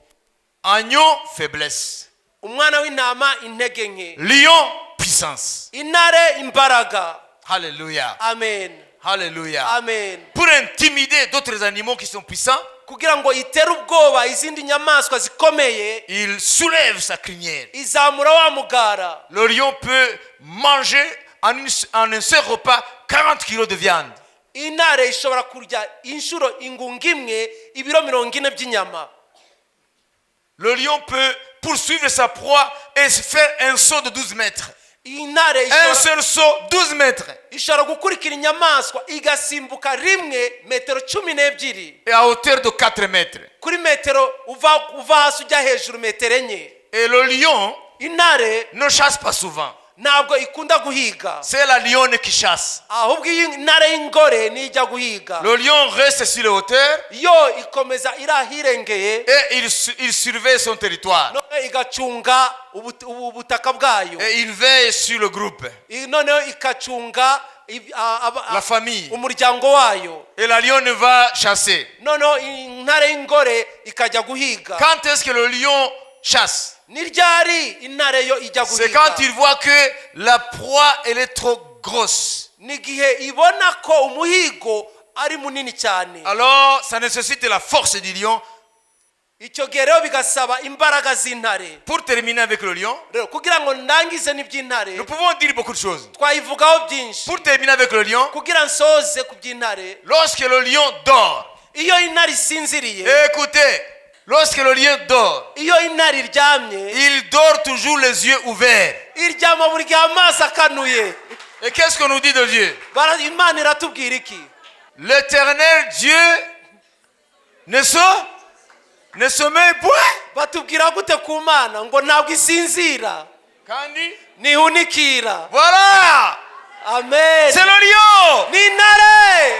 Agneau, faiblesse. Umwana w'intama, intege nke. Lion, puissance. Intare, imbaraga. Alléluia. Amen. Alléluia. Amen. Pour intimider d'autres animaux qui sont puissants, Kugira ngo itere ubwoba izindi nyamaswa zikomeye, il soulève sa crinière. Izamura wa mugara. Le lion peut manger en un seul repas 40 kilos de viande. Intare ishobora kurya inshuro ingunga imwe ibiro 40 by'inyama. Le lion peut poursuivre sa proie et se faire un saut de 12 mètres. Intare Un ishobora, seul saut, 12 mètres. Ishobora gukurikira inyamaswa igasimbuka rimwe metero 12, Et à hauteur de 4 mètres. Kuri metero uva hasi ujya hejuru metero 4. Et le lion Intare ne chasse pas souvent. Ntabwo ikunda guhiga. C'est la lionne qui chasse. Ahubwo iyo intare y'ingore niyo ijya guhiga. Le lion reste sur les hauteurs Yo ikomeza iri ahirengeye, et il surveille son territoire. None igacunga ubutaka bwayo. Et il veille sur le groupe, Noneho ikacunga la famille. Umuryango wayo. Et la lionne va chasser. Noneho intare y'ingore ikajya guhiga. Quand est-ce que le lion chasse? Ni ryari intare yo ijya C'est guhiga? quand il voit que la proie, elle est trop grosse. Ni igihe ibona ko umuhigo ari munini cyane. Alors, ça nécessite la force du lion. Icyo gihe rero bigasaba imbaraga z'intare. Pour terminer avec le lion, Rero kugira ngo ndangize n'iby'intare, nous pouvons dire beaucoup de choses. Twayivugaho byinshi. Pour terminer avec le lion, Kugira nsoze ku by'intare, lorsque le lion dort, iyo intare isinziriye, écoutez, lorsque le lion dort, iyo intare iryamye, il dort toujours les yeux ouverts. Iryama buri gihe amaso akanuye. Et qu'est-ce qu'on nous dit de Dieu? Imana iratubwira iki? L'Éternel Dieu ne sommeille point. Batubwira gute ku Mana? Ngo ntabwo isinzira, Kandi? Ntihunikira. Voilà! Amen. C'est le lion! Ni intare.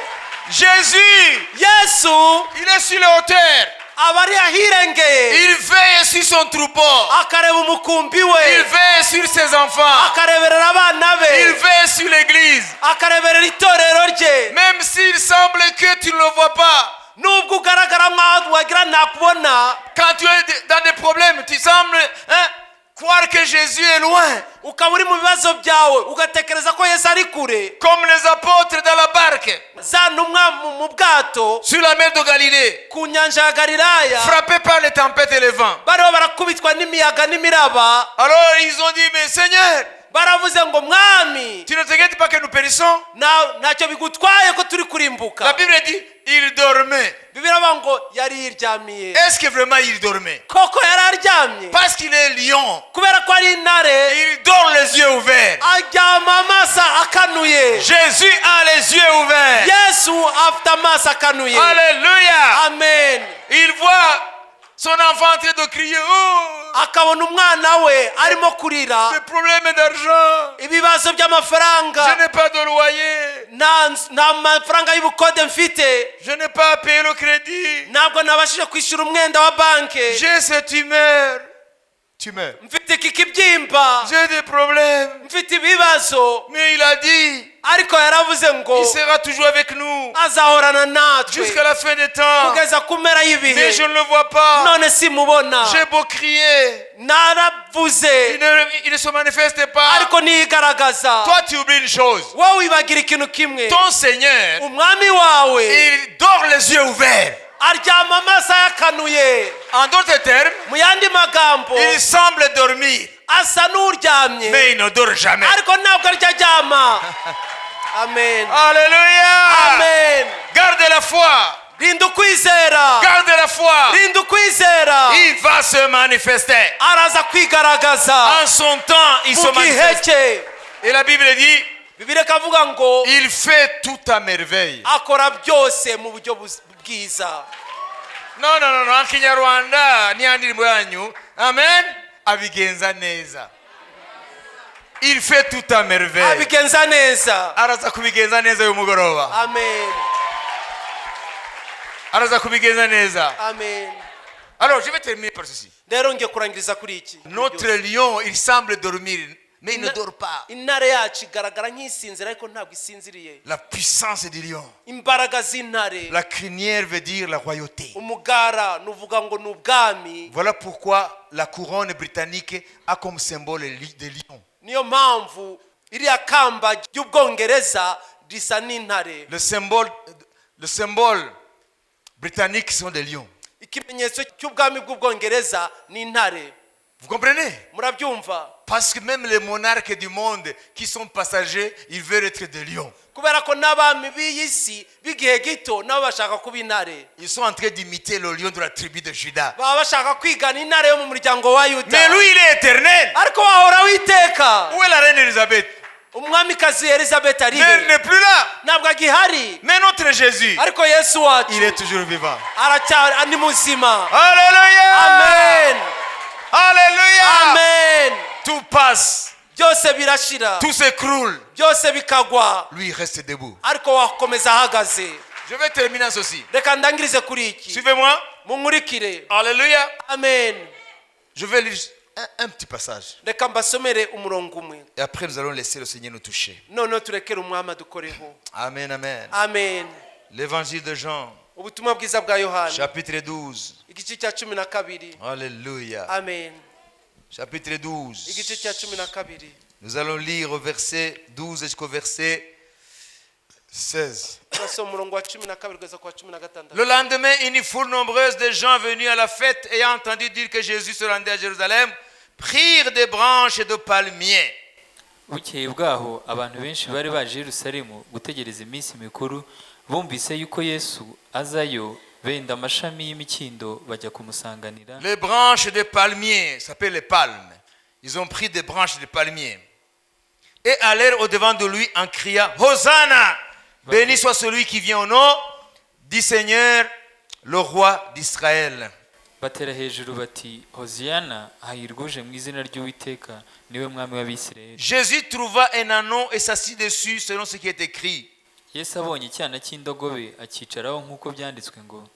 Jésus, Yesu, il est sur les hauteurs. Aba ari ahirengeye. Il veille sur son troupeau. Akareba umukumbi we. Il veille sur ses enfants. Akareberera abana be. Il veille sur l'église. Akareberera itorero rye. Même s'il semble que tu ne le vois pas. Nubwo ugaragara nk'aho wagira ntakubona. Quand tu es dans des problèmes, tu sembles, hein, croire que Jésus est loin. Ukaba uri mu bibazo byawe ugatekereza ko Yesu ari kure. Comme les apôtres dans la barque. Za ntumwa mu bwato sur la mer de Galilée, ku nyanja ya Galilaya frappés par les tempêtes et les vents. Bariho barakubitwa n'imiyaga n'imiraba. Alors ils ont dit, mais Seigneur, baravuze ngo mwami, tu ne t'inquiètes pas que nous périssons? Ntacyo bigutwaye ko turi kurimbuka? La Bible dit, il dormait. Bibiliya iravuga ngo yari yiryamiye. Est-ce que vraiment il dormait? Koko yari aryamye? Parce qu'il est lion. Kubera ko ari intare. Il dort les yeux ouverts. Aryama amaso akanuye. Jésus a les yeux ouverts. Yesu afite amaso akanuye. Alléluia. Amen. Il voit son enfant en train de crier. Oh, akabona umwana we arimo kurira. des problèmes d'argent. Ibibazo by'amafaranga. Je n'ai pas de loyer. Nta mafaranga y'ubukode mfite. Je n'ai pas à payer le crédit. Ntabwo nabashije kwishyura umwenda wa banki. J'ai cette tumeur. Tumeur. Mfite iki kibyimba. J'ai des problèmes. Mfite ibibazo. Mais il a dit, ariko yaravuze ngo il sera toujours avec nous azahorana natwe jusqu'à la fin des temps. Kugeza ku mpera y'ibihe. Mais je ne le vois pas. None simubona. J'ai beau crier. Naravuze. Il ne se manifeste pas. Ariko ntiyigaragaza. Toi, tu oublies une chose. Wowe wibagira ikintu kimwe. Ton Seigneur, umwami wawe il dort les yeux ouverts. Aryama amaso ayakanuye. En d'autres termes, mu yandi magambo, il semble dormir, asa n'uryamye, mais il ne dort jamais. Ariko ntabwo arya aryama. Amen. Alléluia. Amen. Garde la foi. Rinda ukwizera. Garde la foi. Rinda ukwizera. Il va se manifester. Araza kwigaragaza. En son temps, il se mu gihe manifeste. cye. Et la Bible dit, Bibiliya ikavuga ngo il fait tout à merveille. Akora byose mu buryo bwiza. Non, non, non, non. En Kinyarwanda, ni indirimbo yanyu. Amen. Abigenza neza. Il fait tout à merveille. Abigenza neza. Araza kubigenza neza uyu mugoroba. Amen. Araza kubigenza neza. Amen. Alors, je vais terminer par ceci. Rero ngiye kurangiriza kuri iki. Notre lion, il semble dormir, mais il ne dort pas. Intare yacu igaragara nk'isinzira ariko ntabwo isinziriye. La puissance du lion. Imbaraga z'intare. La crinière veut dire la royauté. Umugara ni uvuga ngo ni ubwami. Voilà pourquoi la couronne britannique a comme symbole des lions. Niyo mpamvu iriya kamba ry'Ubwongereza risa n'intare. Le symbole britannique sont des lions. Ikimenyetso cy'ubwami bw'Ubwongereza ni intare. Vous comprenez? Murabyumva? Parce que même les monarques du monde qui sont passagers, ils veulent être des lions. Kubera ko n'abami b'iyi si b'igihe gito nabo bashaka kuba intare. Ils sont en train d'imiter le lion de la tribu de Judas. Baba bashaka kwigana intare yo mu muryango wa Yuda. Mais lui, il est éternel. Ariko wahoraho iteka. Où est la reine Elisabeth? Umwamikazi Elizabeth ari Mais elle he? n'est plus là. Ntabwo agihari. Mais notre Jésus, ariko Yesu wacu, il est toujours vivant. Aracyari ni muzima. Alléluia. Amen. Alléluia. Amen. Tout passe. Byose birashira. Tout s'écroule. Byose bikagwa. Lui, il reste debout. Ariko wakomeza ahagaze. Je vais terminer en ceci. Reka ndangirize kuri iki. Suivez-moi. Munkurikire. Alléluia. Amen. Je vais lire un petit passage. Reka mbasomere umurongo umwe. Et après, nous allons laisser le Seigneur nous toucher. Noneho turekere umwami adukoreho. Amen, amen. Amen. L'évangile de Jean, ubutumwa bwiza bwa Yohana, chapitre 12. Igice cya 12. Alléluia. Amen. Chapitre 12. Igice cya 12. Nous allons lire au verset 12 jusqu'au verset 16. Turasoma umurongo wa 12 kugeza ku wa 16. Le lendemain, une foule nombreuse de gens venus à la fête, ayant entendu dire que Jésus se rendait à Jérusalem, prirent des branches de palmiers. Bukeye bwaho abantu benshi bari baje i Yerusalemu gutegereza iminsi mikuru bumvise yuko Yesu azayo benda amashami y'imikindo bajya kumusanganira. Les branches de palmiers, ça s'appelle les palmes. Ils ont pris des branches de palmiers et allèrent au-devant de lui en criant: Hosanna! Béni soit celui qui vient au nom du Seigneur, le roi d'Israël. Batera hejuru bati hoziyana hahirwa uje mu izina ry'Uwiteka niwe mwami w'Abisirayeli. Jésus trouva un ânon et s'assit dessus selon ce qui est écrit. Yesu abonye icyana cy'indogobe akicaraho nk'uko byanditswe ngo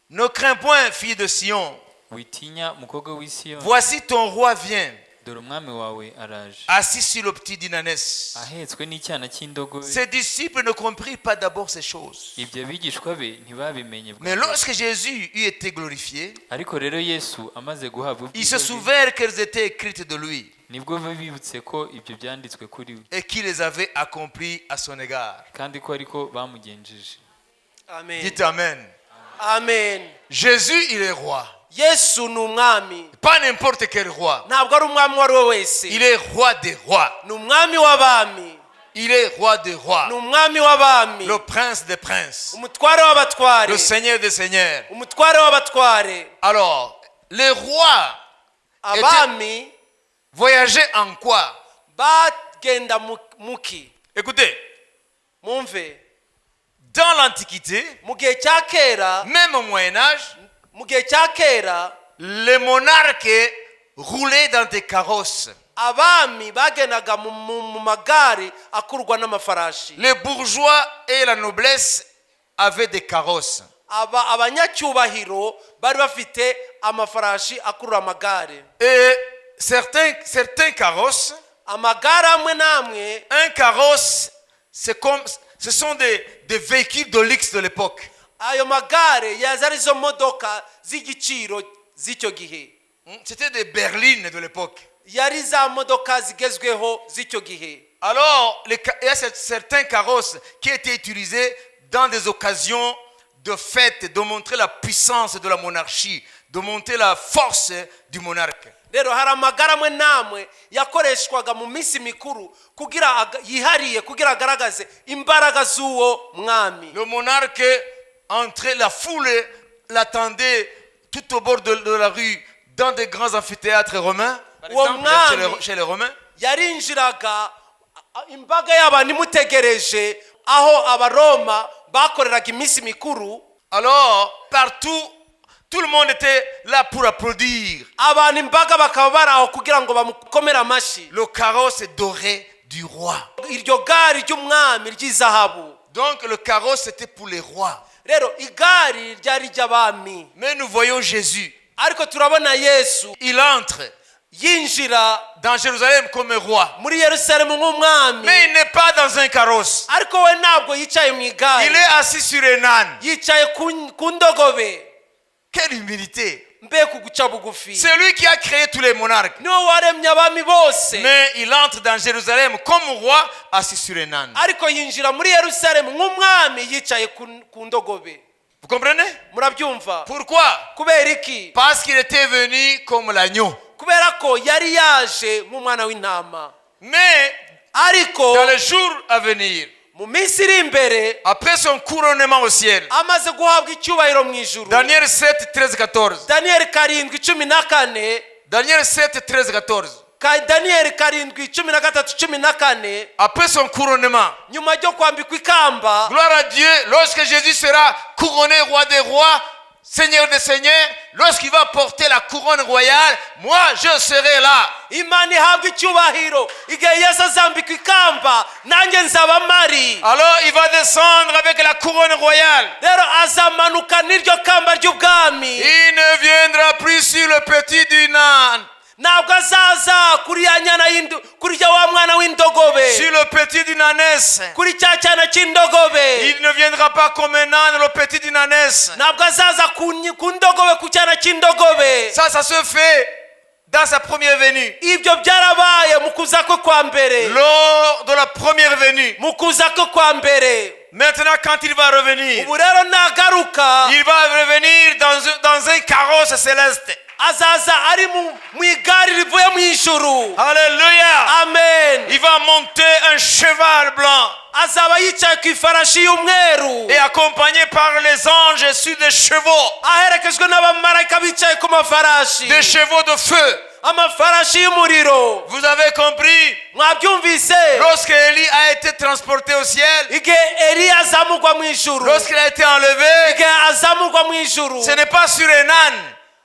Ne crains point, fille de Sion. Witinya mukobwa w'i Siyoni. Voici ton roi vient. Dore umwami wawe araje assis sur le petit d'une ânesse. Ahetswe n'icyana cy'indogobe. Ses disciples ne comprirent pas d'abord ces choses. Ibyo abigishwa be ntibabimenye bwa Mais mbere. Lorsque Jésus eut été glorifié, Ariko rero Yesu amaze guhabwa ils se ubwiza bwe, souvinrent qu'elles étaient écrites de lui nibwo bibutse ko ibyo byanditswe kuri we et qu'il les avait accomplies à son égard. Kandi ko ariko bamugenjeje. Amen. Dites Amen. Amen. Jésus, il est roi. Yesu ni umwami. Pas n'importe quel roi. Ntabwo ari umwami uwo ari we wese. Il est roi des rois. Ni umwami w'abami. Il est roi des rois. Ni umwami w'abami. Le prince des princes. Umutware w'abatware. Le seigneur des seigneurs. Umutware w'abatware. Alors, les rois Abami voyageaient en quoi? Bagenda mu- muki? Écoutez, Mumve. Dans l'Antiquité, Mu gihe cya kera, même au Moyen Âge, mu gihe cya kera, les monarques roulaient dans des carrosses. Abami bagendaga mu, mu, mu magare akururwa n'amafarashi. Les bourgeois et la noblesse avaient des carrosses. Aba abanyacyubahiro bari bafite amafarashi akurura amagare. Et certains carrosses, Amagare amwe n'amwe, un carrosse, c'est comme, ce sont des véhicules de luxe de l'époque. Ayo magare yaza arizo modoka z'igiciro z'icyo gihe. C'était des berlines de l'époque. Yari za modoka zigezweho z'icyo gihe. Alors, il y a certains carrosses qui étaient utilisés dans des occasions de fête, de montrer la puissance de la monarchie, de montrer la force du monarque. Rero hari amagare amwe n'amwe yakoreshwaga mu minsi mikuru kugira aga- yihariye kugira agaragaze imbaraga z'uwo mwami. Le monarque entrait, la foule l'attendait tout au bord de la rue, dans des grands amphithéâtres romains. Par Uwo exemple, mwami chez les Romains. Yarinjiraga a- imbaga y'abantu imutegereje aho abaroma bakoreraga iminsi mikuru. Alors, partout, tout le monde était là pour applaudir. Abantu imbaga bakaba bari aho kugira ngo bamukomere amashyi. Le carrosse doré du roi. Iryo gare ry'umwami ry'izahabu. Donc, le carrosse, c'était pour les rois. Rero igare ryari iry'abami. Mais nous voyons Jésus. Ariko turabona Yesu. Il entre Yinjira dans Jérusalem comme un roi. Muri Yerusalemu nk'umwami. Mais il n'est pas dans un carrosse. Ariko we ntabwo yicaye mu igare. Il est assis sur un âne. Yicaye ku ku ndogobe. Quelle humilité. Mbega uguca bugufi. C'est lui qui a créé tous les monarques. Niwe waremye abami bose. Mais il entre dans Jérusalem comme roi assis sur un âne. Ariko yinjira muri Yerusalemu nk'umwami yicaye ku ku ndogobe. Vous comprenez? Murabyumva? Pourquoi? Kubera iki? Parce qu'il était venu comme l'agneau. Kubera ko yari yaje nk'umwana w'intama. Mais Ariko dans les jours à venir, mu minsi iri imbere, après son couronnement au ciel, amaze guhabwa icyubahiro mu ijuru, Daniel 7, 13, 14. Daniyeli 7:14. Daniel 7, 13, 14. Ka- Daniyeli 7:13:14. Après son couronnement, Nyuma yo kwambikwa ikamba, gloire à Dieu, lorsque Jésus sera couronné roi des rois, Seigneur des seigneurs, lorsqu'il va porter la couronne royale, moi je serai là. Imana ihabwa icyubahiro igihe Yesu azambikwa ikamba nanjye nzaba mpari. Alors il va descendre avec la couronne royale. Rero azamanuka n'iryo kamba ry'ubwami. Il ne viendra plus sur le petit d'une âne, Ntabwo azaza kuri ya nyana y'indu kuri ya wa mwana w'indogobe, sur le petit d'une ânesse. Kuri cya cyana cy'indogobe. Il ne viendra pas comme un âne, le petit d'une ânesse. Ntabwo azaza ku nyi- ku ndogobe ku cyana cy'indogobe. Ça se fait dans sa première venue. Ibyo byarabaye mu kuza kwe kwa mbere. Lors de la première venue. Mu kuza kwe kwa mbere. Maintenant, quand il va revenir, Ubu rero nagaruka, il va revenir dans un carrosse céleste. Azaza ari mu mu igare rivuye mu ijuru. Alléluia. Amen. Il va monter un cheval blanc Azaba yicaye ku ifarashi y'umweru et accompagné par les anges sur des chevaux, aherekejwe n'abamarayika bicaye ku mafarashi, des chevaux de feu. Amafarashi y'umuriro. Vous avez compris? Mwabyumvise? Lorsque Élie a été transporté au ciel, Igihe Eliya azamurwa mu ijuru, lorsqu'il a été enlevé, igihe azamurwa mu ijuru, ce n'est pas sur un âne,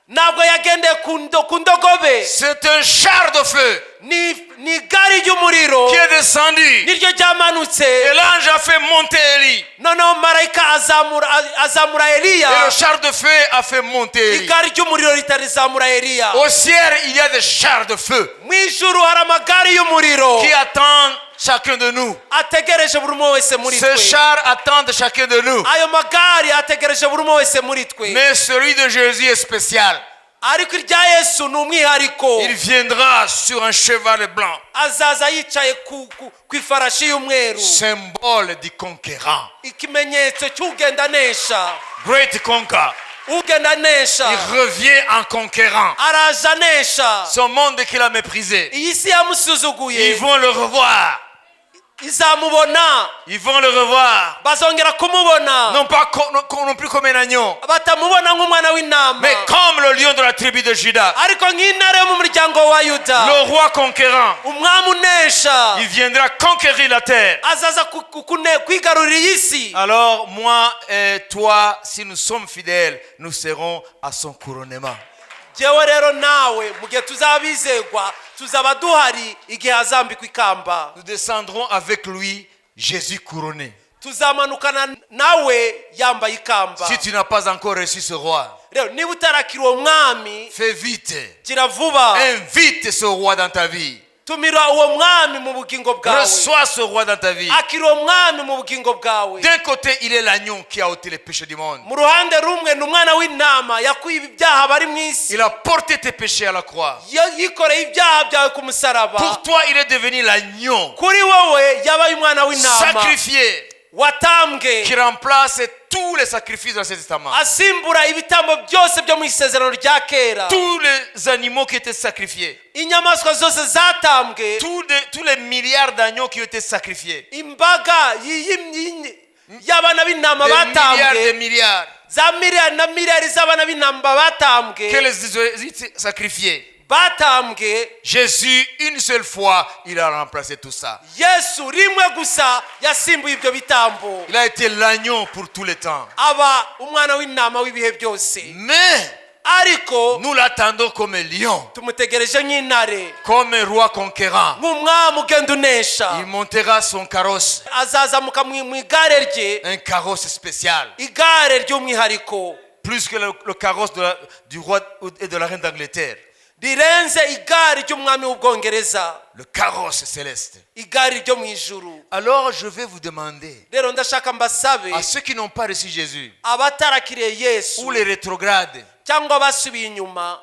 ntabwo yagendeye ku ndo- ku ndogobe, c'est un char de feu. Ni Ni igare ry'umuriro qui est descendu. Niryo ryamanutse. Et l'ange a fait monter Élie. Noneho marayika azamura azamura Eliya. Et le char de feu a fait monter Élie. Igare ry'umuriro ritarizamura Eliya. Au ciel, il y a des chars de feu Mu ijuru hari amagare y'umuriro qui attendent chacun de nous. Ategereje buri umwe wese muri Ces twe. Chars attendent chacun de nous. Ayo magare ategereje buri umwe wese muri twe. Mais celui de Jésus est spécial. Ariko irya Yesu ni umwihariko. Il viendra sur un cheval blanc, Azaza yicaye ku, ku, ku ifarashi y'umweru, symbole du conquérant. Ikimenyetso cy'ugenda anesha. Great conqueror. Ugenda anesha. Il revient en conquérant. Araza anesha. Ce monde qu'il a méprisé, Iyi si yamusuzuguye, ils vont le revoir. Izamubona. Ils vont le revoir. Bazongera kumubona. Non pas non plus comme un agneau, Batamubona nk'umwana w'intama, mais comme le lion de la tribu de Juda. Ariko nk'intare yo mu muryango wa Yuda. Le roi conquérant. Umwami unesha. Il viendra conquérir la terre. Azaza kwigarurira iyi si. Alors moi et toi, si nous sommes fidèles, nous serons à son couronnement. Jyewe rero nawe mu gihe tuzabizegwa tuzaba duhari igihe azambikwa ikamba. Nous descendrons avec lui, Jésus couronné. Tuzamanukana nawe yambaye ikamba. Si tu n'as pas encore reçu ce roi, Rero niba utarakira uwo mwami, fais vite. Gira vuba. Invite ce roi dans ta vie. Tumira uwo mwami mu bugingo bwawe. Reçois ce roi dans ta vie. Akira uwo mwami mu bugingo bwawe. D'un côté, il est l'agneau qui a ôté les péchés du monde. Mu ruhande rumwe ni umwana w'intama yakuye ibyaha bari mu isi. Il a porté tes péchés à la croix. Yikoreye ibyaha byawe ku musaraba. Pour toi, il est devenu l'agneau Kuri wowe yabaye umwana w'intama sacrifié watambwe qui remplace tous les sacrifices de l'Ancien Testament. Asimbura ibitambo byose byo mu isezerano rya kera. Tous les animaux qui étaient sacrifiés, Inyamaswa zose zatambwe, tous les milliards d'agneaux qui ont été sacrifiés, imbaga y'abana b'intama des milliards, batambwe, des milliards za miliyari na miliyari z'abana b'intama batambwe, que les Israélites sacrifiaient. Batambwe. Jésus, une seule fois, il a remplacé tout ça. Yesu rimwe gusa yasimbuye ibyo bitambo. Il a été l'agneau pour tous les temps. Aba umwana w'intama w'ibihe byose. Mais Ariko nous l'attendons comme un lion, tumutegereje nk'intare, comme un roi conquérant. Nk'umwami ugenda unesha. Il montera son carrosse, Azazamuka mu igare rye, un carrosse spécial, igare ry'umwihariko, plus que le carrosse du roi et de la reine d'Angleterre. Rirenze igare ry'umwami w'Ubwongereza. Le carrosse céleste. Igare ryo mu ijuru. Alors je vais vous demander, Rero ndashaka mbasabe, à ceux qui n'ont pas reçu Jésus, abatarakiriye Yesu, ou les rétrogrades, cyangwa abasubiye inyuma,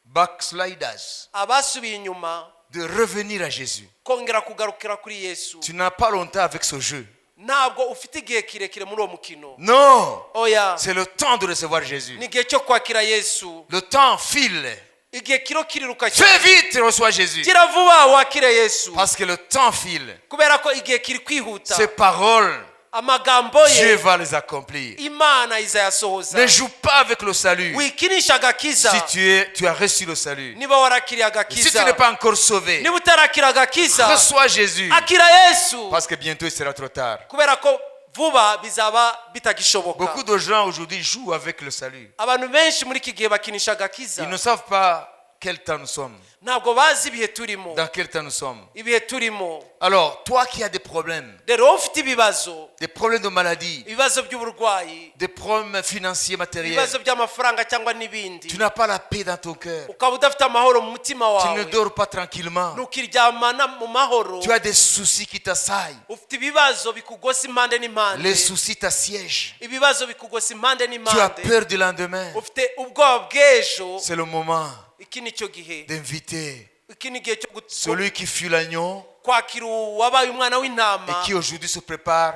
backsliders, abasubiye inyuma, de revenir à Jésus. Kongera kugarukira kuri Yesu. Tu n'as pas longtemps avec ce jeu. Ntabwo ufite igihe kirekire muri uwo mukino. Non, Oya. C'est le temps de recevoir Jésus. Ni igihe cyo kwakira Yesu. Le temps file. Igihe kiro kiriruka cyane. Fais vite, reçois Jésus. Gira vuba wakire Yesu. Parce que le temps file. Kubera ko igihe kiri kwihuta. Ces paroles, Amagambo Dieu ye, va les accomplir. Imana izayasohoza. Ne joue pas avec le salut. Wikinisha agakiza. Si tu as reçu le salut. Niba warakiriye Si tu agakiza, n'es pas encore sauvé, niba utarakira agakiza, reçois Jésus. Akira Yesu. Parce que bientôt il sera trop tard. Kubera ko vuba bizaba bitagishoboka. Beaucoup de gens aujourd'hui jouent avec le salut. Abantu benshi muri iki gihe bakinisha agakiza. Ils ne savent pas quel temps nous sommes. Ntabwo bazi ibihe turimo. Dans quel temps nous sommes. Ibihe turimo. Alors, toi qui as des problèmes, Rero wowe ufite ibibazo, des problèmes de maladie, ibibazo by'uburwayi, des problèmes financiers, matériels, ibibazo by'amafaranga cyangwa n'ibindi, tu n'as pas la paix dans ton cœur. Ukaba udafite amahoro mu mutima Tu ne wawe, dors pas tranquillement. ntukiryamana mu mahoro, Tu as des soucis qui t'assaillent. Ufite ibibazo bikugose impande n'impande, Les soucis t'assiègent. Ibibazo bikugose impande Tu as n'impande, peur du lendemain. Ufite ubwoba bw'ejo. C'est le moment Iki ni cyo gihe, d'inviter iki ni igihe cyo celui qui fut l'agneau kwakira uwabaye umwana w'intama, et qui aujourd'hui se prépare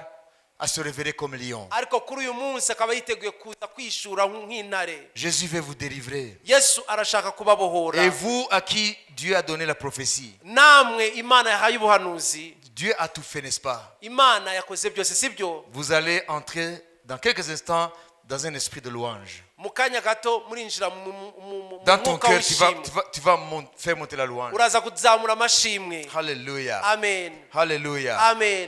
à se révéler comme lion. Ariko kuri uyu munsi akaba yiteguye kuza kwihishura nk'intare. Jésus veut vous délivrer. Yesu arashaka kubabohora. Et vous à qui Dieu a donné la prophétie, Namwe Imana yahaye ubuhanuzi, Dieu a tout fait, n'est-ce pas? Imana yakoze byose, sibyo? Vous allez entrer dans quelques instants dans un esprit de louange. Mu kanya gato murinjira mu Dans ton mwuka cœur, tu vas, w'ishimwe. tu vas faire monter la louange. Uraza kuzamura amashimwe. Alléluia. Amen. Alléluia. Amen.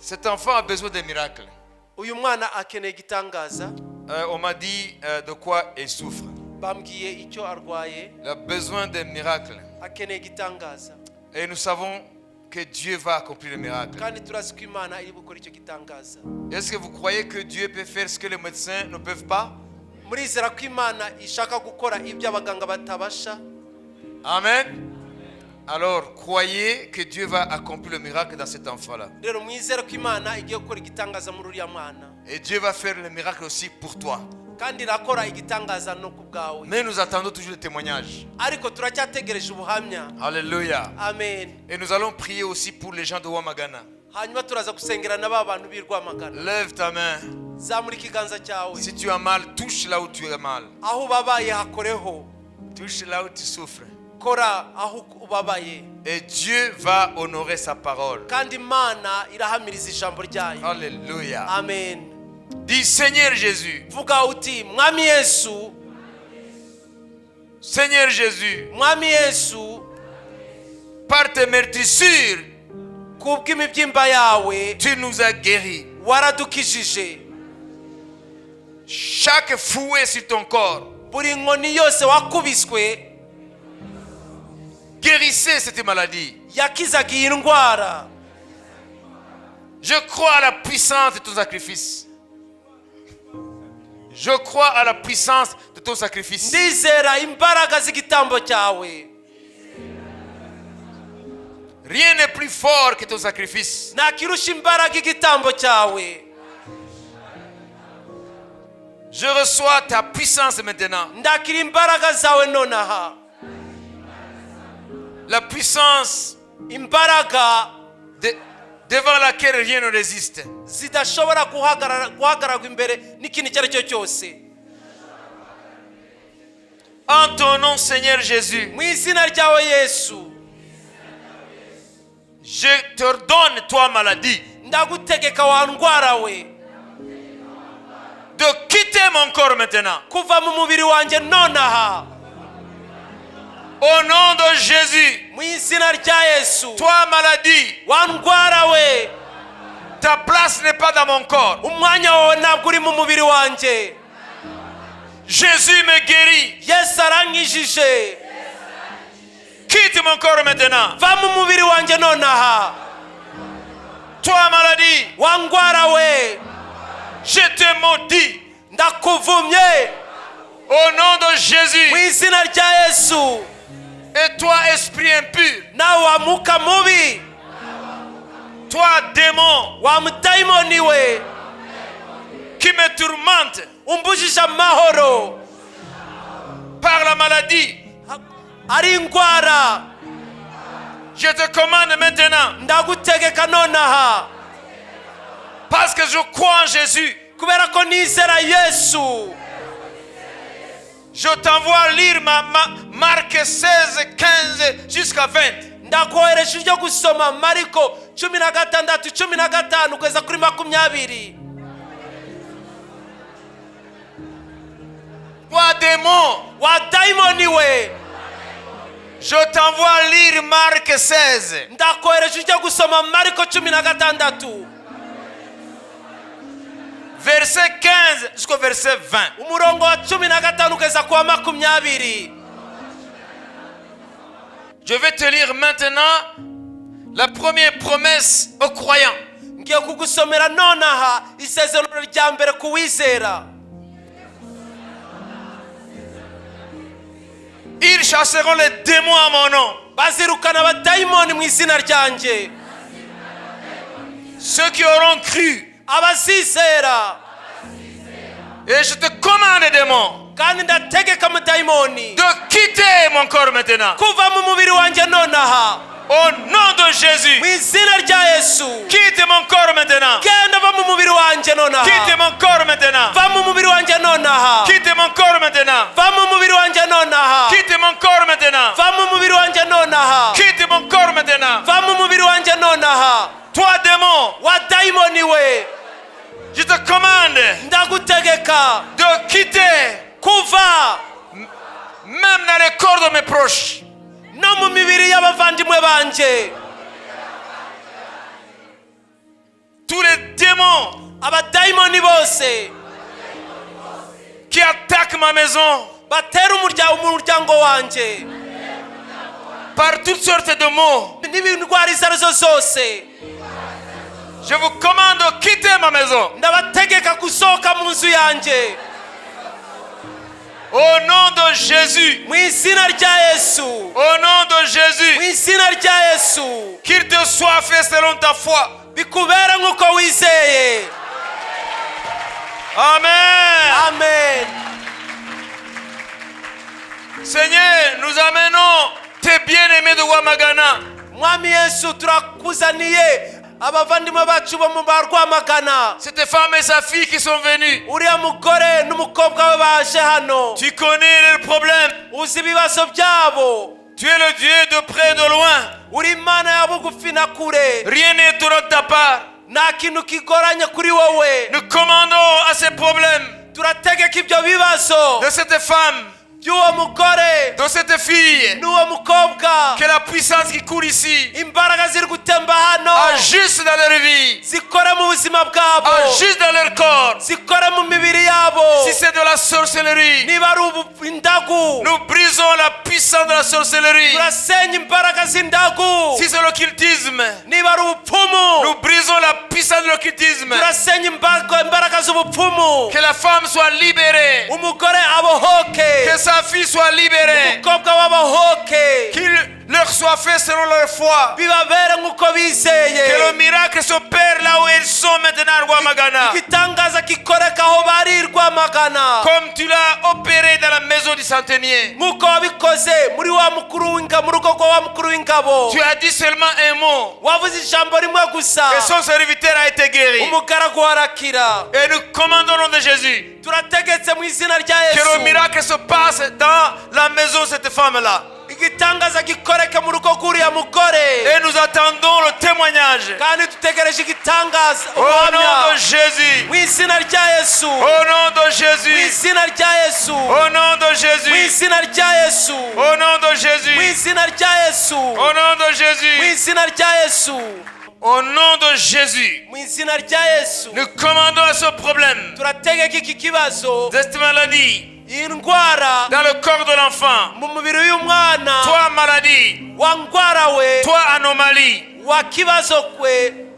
Cet enfant a besoin d'un miracle. Uyu mwana akeneye igitangaza. On m'a dit de quoi il souffre. Bambwiye icyo arwaye. Il a besoin d'un miracle. Akeneye igitangaza. Et nous savons que Dieu va accomplir le miracle. Kandi turazi ko Imana iri gukora icyo gitangaza. Est-ce que vous croyez que Dieu peut faire ce que les médecins ne peuvent pas? Murizera ko Imana ishaka gukora ibyo abaganga batabasha? Amen. Alors, croyez que Dieu va accomplir le miracle dans cet enfant-là. Rero mwizere ko Imana igiye gukora igitangaza muri uriya mwana. Et Dieu va faire le miracle aussi pour toi. Kandi irakora igitangaza no ku bwawe. Mais nous attendons toujours le témoignage. Ariko turacyategereje ubuhamya. Alléluia. Amen. Et nous allons prier aussi pour les gens de Rwamagana. Hanyuma turaza gusengera na ba bantu b'i Rwamagana. Lève ta main. Zamura ikiganza cyawe. Si tu as mal, touche là où tu as mal. Aho ubabaye hakoreho. Touche là où tu souffres. Kora aho ubabaye. Et Dieu va honorer sa parole. Kandi Imana irahamiriza ijambo ryayo. Alléluia. Amen. Dis: Seigneur Jésus. Vuga uti: Mwami Yesu. Seigneur Jésus. Mwami Yesu. Par tes meurtrissures, Kubw'imibyimba yawe, tu nous as guéris. Waradukijije. Chaque fouet sur ton corps Buri nkoni yose wakubiswe guérissait cette maladie. Yakizaga iyi ndwara. Je crois à la puissance de ton sacrifice. Je crois à la puissance de ton sacrifice. Ndizera imbaraga z'igitambo cyawe. Rien n'est plus fort que ton sacrifice. Nta kirusha imbaraga igitambo cyawe. Je reçois ta puissance maintenant. Ndakira imbaraga zawe nonaha. La puissance Imbaraga devant laquelle rien ne résiste. Zidashobora guhagarara guhagararwa imbere n'ikintu icyo ari cyo cyose. En ton nom, Seigneur Jésus, Mu izina ryawe Yesu, je t'ordonne, toi maladie, ndagutegeka wa ndwara we, de quitter mon corps maintenant. Kuva mu mubiri wanjye nonaha. Au nom de Jésus, Mu izina rya Yesu, toi maladie, wa ndwara we, ta place n'est pas dans mon corps. Umwanya wawe ntabwo uri mu mubiri wanjye. Jésus me guérit. Yesu arankijije. Quitte mon corps maintenant. Va mu mubiri wanjye nonaha. Toi maladie, Wa ndwara we, je te maudis. Ndakuvumye. Au nom de Mu Jésus. Izina rya Yesu. Et toi, esprit impur, Nawe wa mwuka mubi, toi, démon, wa mudayimoni we, qui me tourmente umbujije amahoro par la maladie, ari indwara, je te commande maintenant, ndagutegeka nonaha, parce que je crois en Jésus, kubera ko nizera Yesu, je t'envoie lire Marc 16, 15 jusqu'à 20. Ndakohereje ujye gusoma Mariko 16 15 kugeza kuri 20. Toi, démon, Wa dayimoni we, je t'envoie lire Marc 16, ndakohereje ujye gusoma Mariko 16, verset 15 jusqu'au verset 20. Umurongo wa 15 kugeza ku wa 20. Je vais te lire maintenant la première promesse aux croyants. Ngiye kugusomera nonaha isezerano rya mbere ku wizera. Ils chasseront les démons à mon nom. Bazirukana abadayimoni mu izina ryanjye. Ceux qui auront cru, Abazizera, et je te commande, démons, kandi ndategeka mudayimoni, de quitter mon corps maintenant. Kuva mu mubiri wanjye nonaha. Au nom de Jésus, Mu izina rya Yesu, quitte mon corps maintenant. Genda va mu mubiri wanjye nonaha. Quitte mon corps maintenant. Va mu mubiri wanjye nonaha. Quitte mon corps maintenant. Va mu mubiri wanjye nonaha. Quitte mon corps maintenant. Va mu mubiri wanjye nonaha. Quitte mon corps maintenant. Va mu mubiri wanjye nonaha. Toi, démon, Wa dayimoni we, je te commande ndagutegeka de quitter kuva même dans les corps de mes proches. No mu mibiri y'abavandimwe banjye. Tous les démons Abadayimoni bose qui attaquent ma maison batera umuryango umuryango wanjye par toutes sortes de maux, N'indwara izo arizo zose. Je vous commande de quitter ma maison. Ndabategeka gusohoka mu nzu yanjye. Au nom de Jésus. Mu izina rya Yesu. Au nom de Mu Jésus. Izina rya Yesu. Qu'il te soit fait selon ta foi. Bikubere nk'uko wizeye. Amen. Amen. Seigneur, nous amenons tes bien-aimés de Rwamagana. Mwami Yesu, turakuzaniye abavandimwe bacu bo mu ba Rwamagana. Cette femme et sa fille qui sont venues. Uriya mugore n'umukobwa we baje hano. Tu connais leurs problèmes. Uzi ibibazo byabo. Tu es le Dieu de près et de loin. Uri Imana ya bugufi na kure. Rien n'est étonnant de ta part. Nta kintu kigoranye kuri wowe. Nous commandons à ces problèmes Turategeka ibyo bibazo de cette femme, by'uwo mugore de cette fille, n'uwo mukobwa, que la puissance qui coule ici imbaraga ziri gutemba hano agisse dans leur vie, zikore mu buzima bwabo, agisse dans leur corps. Zikore mu mibiri yabo. Si c'est de la sorcellerie, Niba ari ubu indagu, nous brisons la puissance de la sorcellerie. Turasenya imbaraga z'indagu. Si c'est l'occultisme, Niba ari ubupfumu, nous brisons la puissance de l'occultisme. Turasenya imbaraga z'ubupfumu. Que la femme soit libérée, Umugore abohoke, que sa fille soit libérée, umukobwa w'abohoke. Qu'il leur soit fait selon leur foi. Bibabere nk'uko bizeye. Que le miracle s'opère là où elles sont maintenant à Rwamagana. Igitangaza gikoreka aho bari i Rwamagana. Comme tu l'as opéré dans la maison du centenier. Nk'uko wabikoze muri wa mukuru w'ingabo, mu rugo rwa wa mukuru w'ingabo. Tu as dit seulement un mot. Wavuze ijambo rimwe gusa. Et son serviteur a été guéri. Umugaragu arakira. Et nous commandons au nom de Jésus Turategetse mu izina rya que le Yesu, miracle se passe dans la maison de cette femme-là. Igitangaza gikoreke mu rugo rw'uriya mugore. Et nous attendons le témoignage. Kandi dutegereje igitangaza, Au nom ubuhamya. de Jésus. Mu izina rya Yesu. Au nom de Mu Jésus. Izina rya Yesu. Au nom de Mu Jésus. Izina rya Yesu. Au nom de Mu Jésus. Izina rya Yesu. Au nom de Mu Jésus. Izina rya Yesu. Au nom de Jésus. Mu izina rya Yesu. Nous commandons à ce problème, Turategeka iki kibazo, de cette maladie, iyi ndwara dans le corps de l'enfant. Mu mubiri w'umwana. Toi, maladie. Wa ndwara we, Toi, anomalie. Wa kibazo kwe,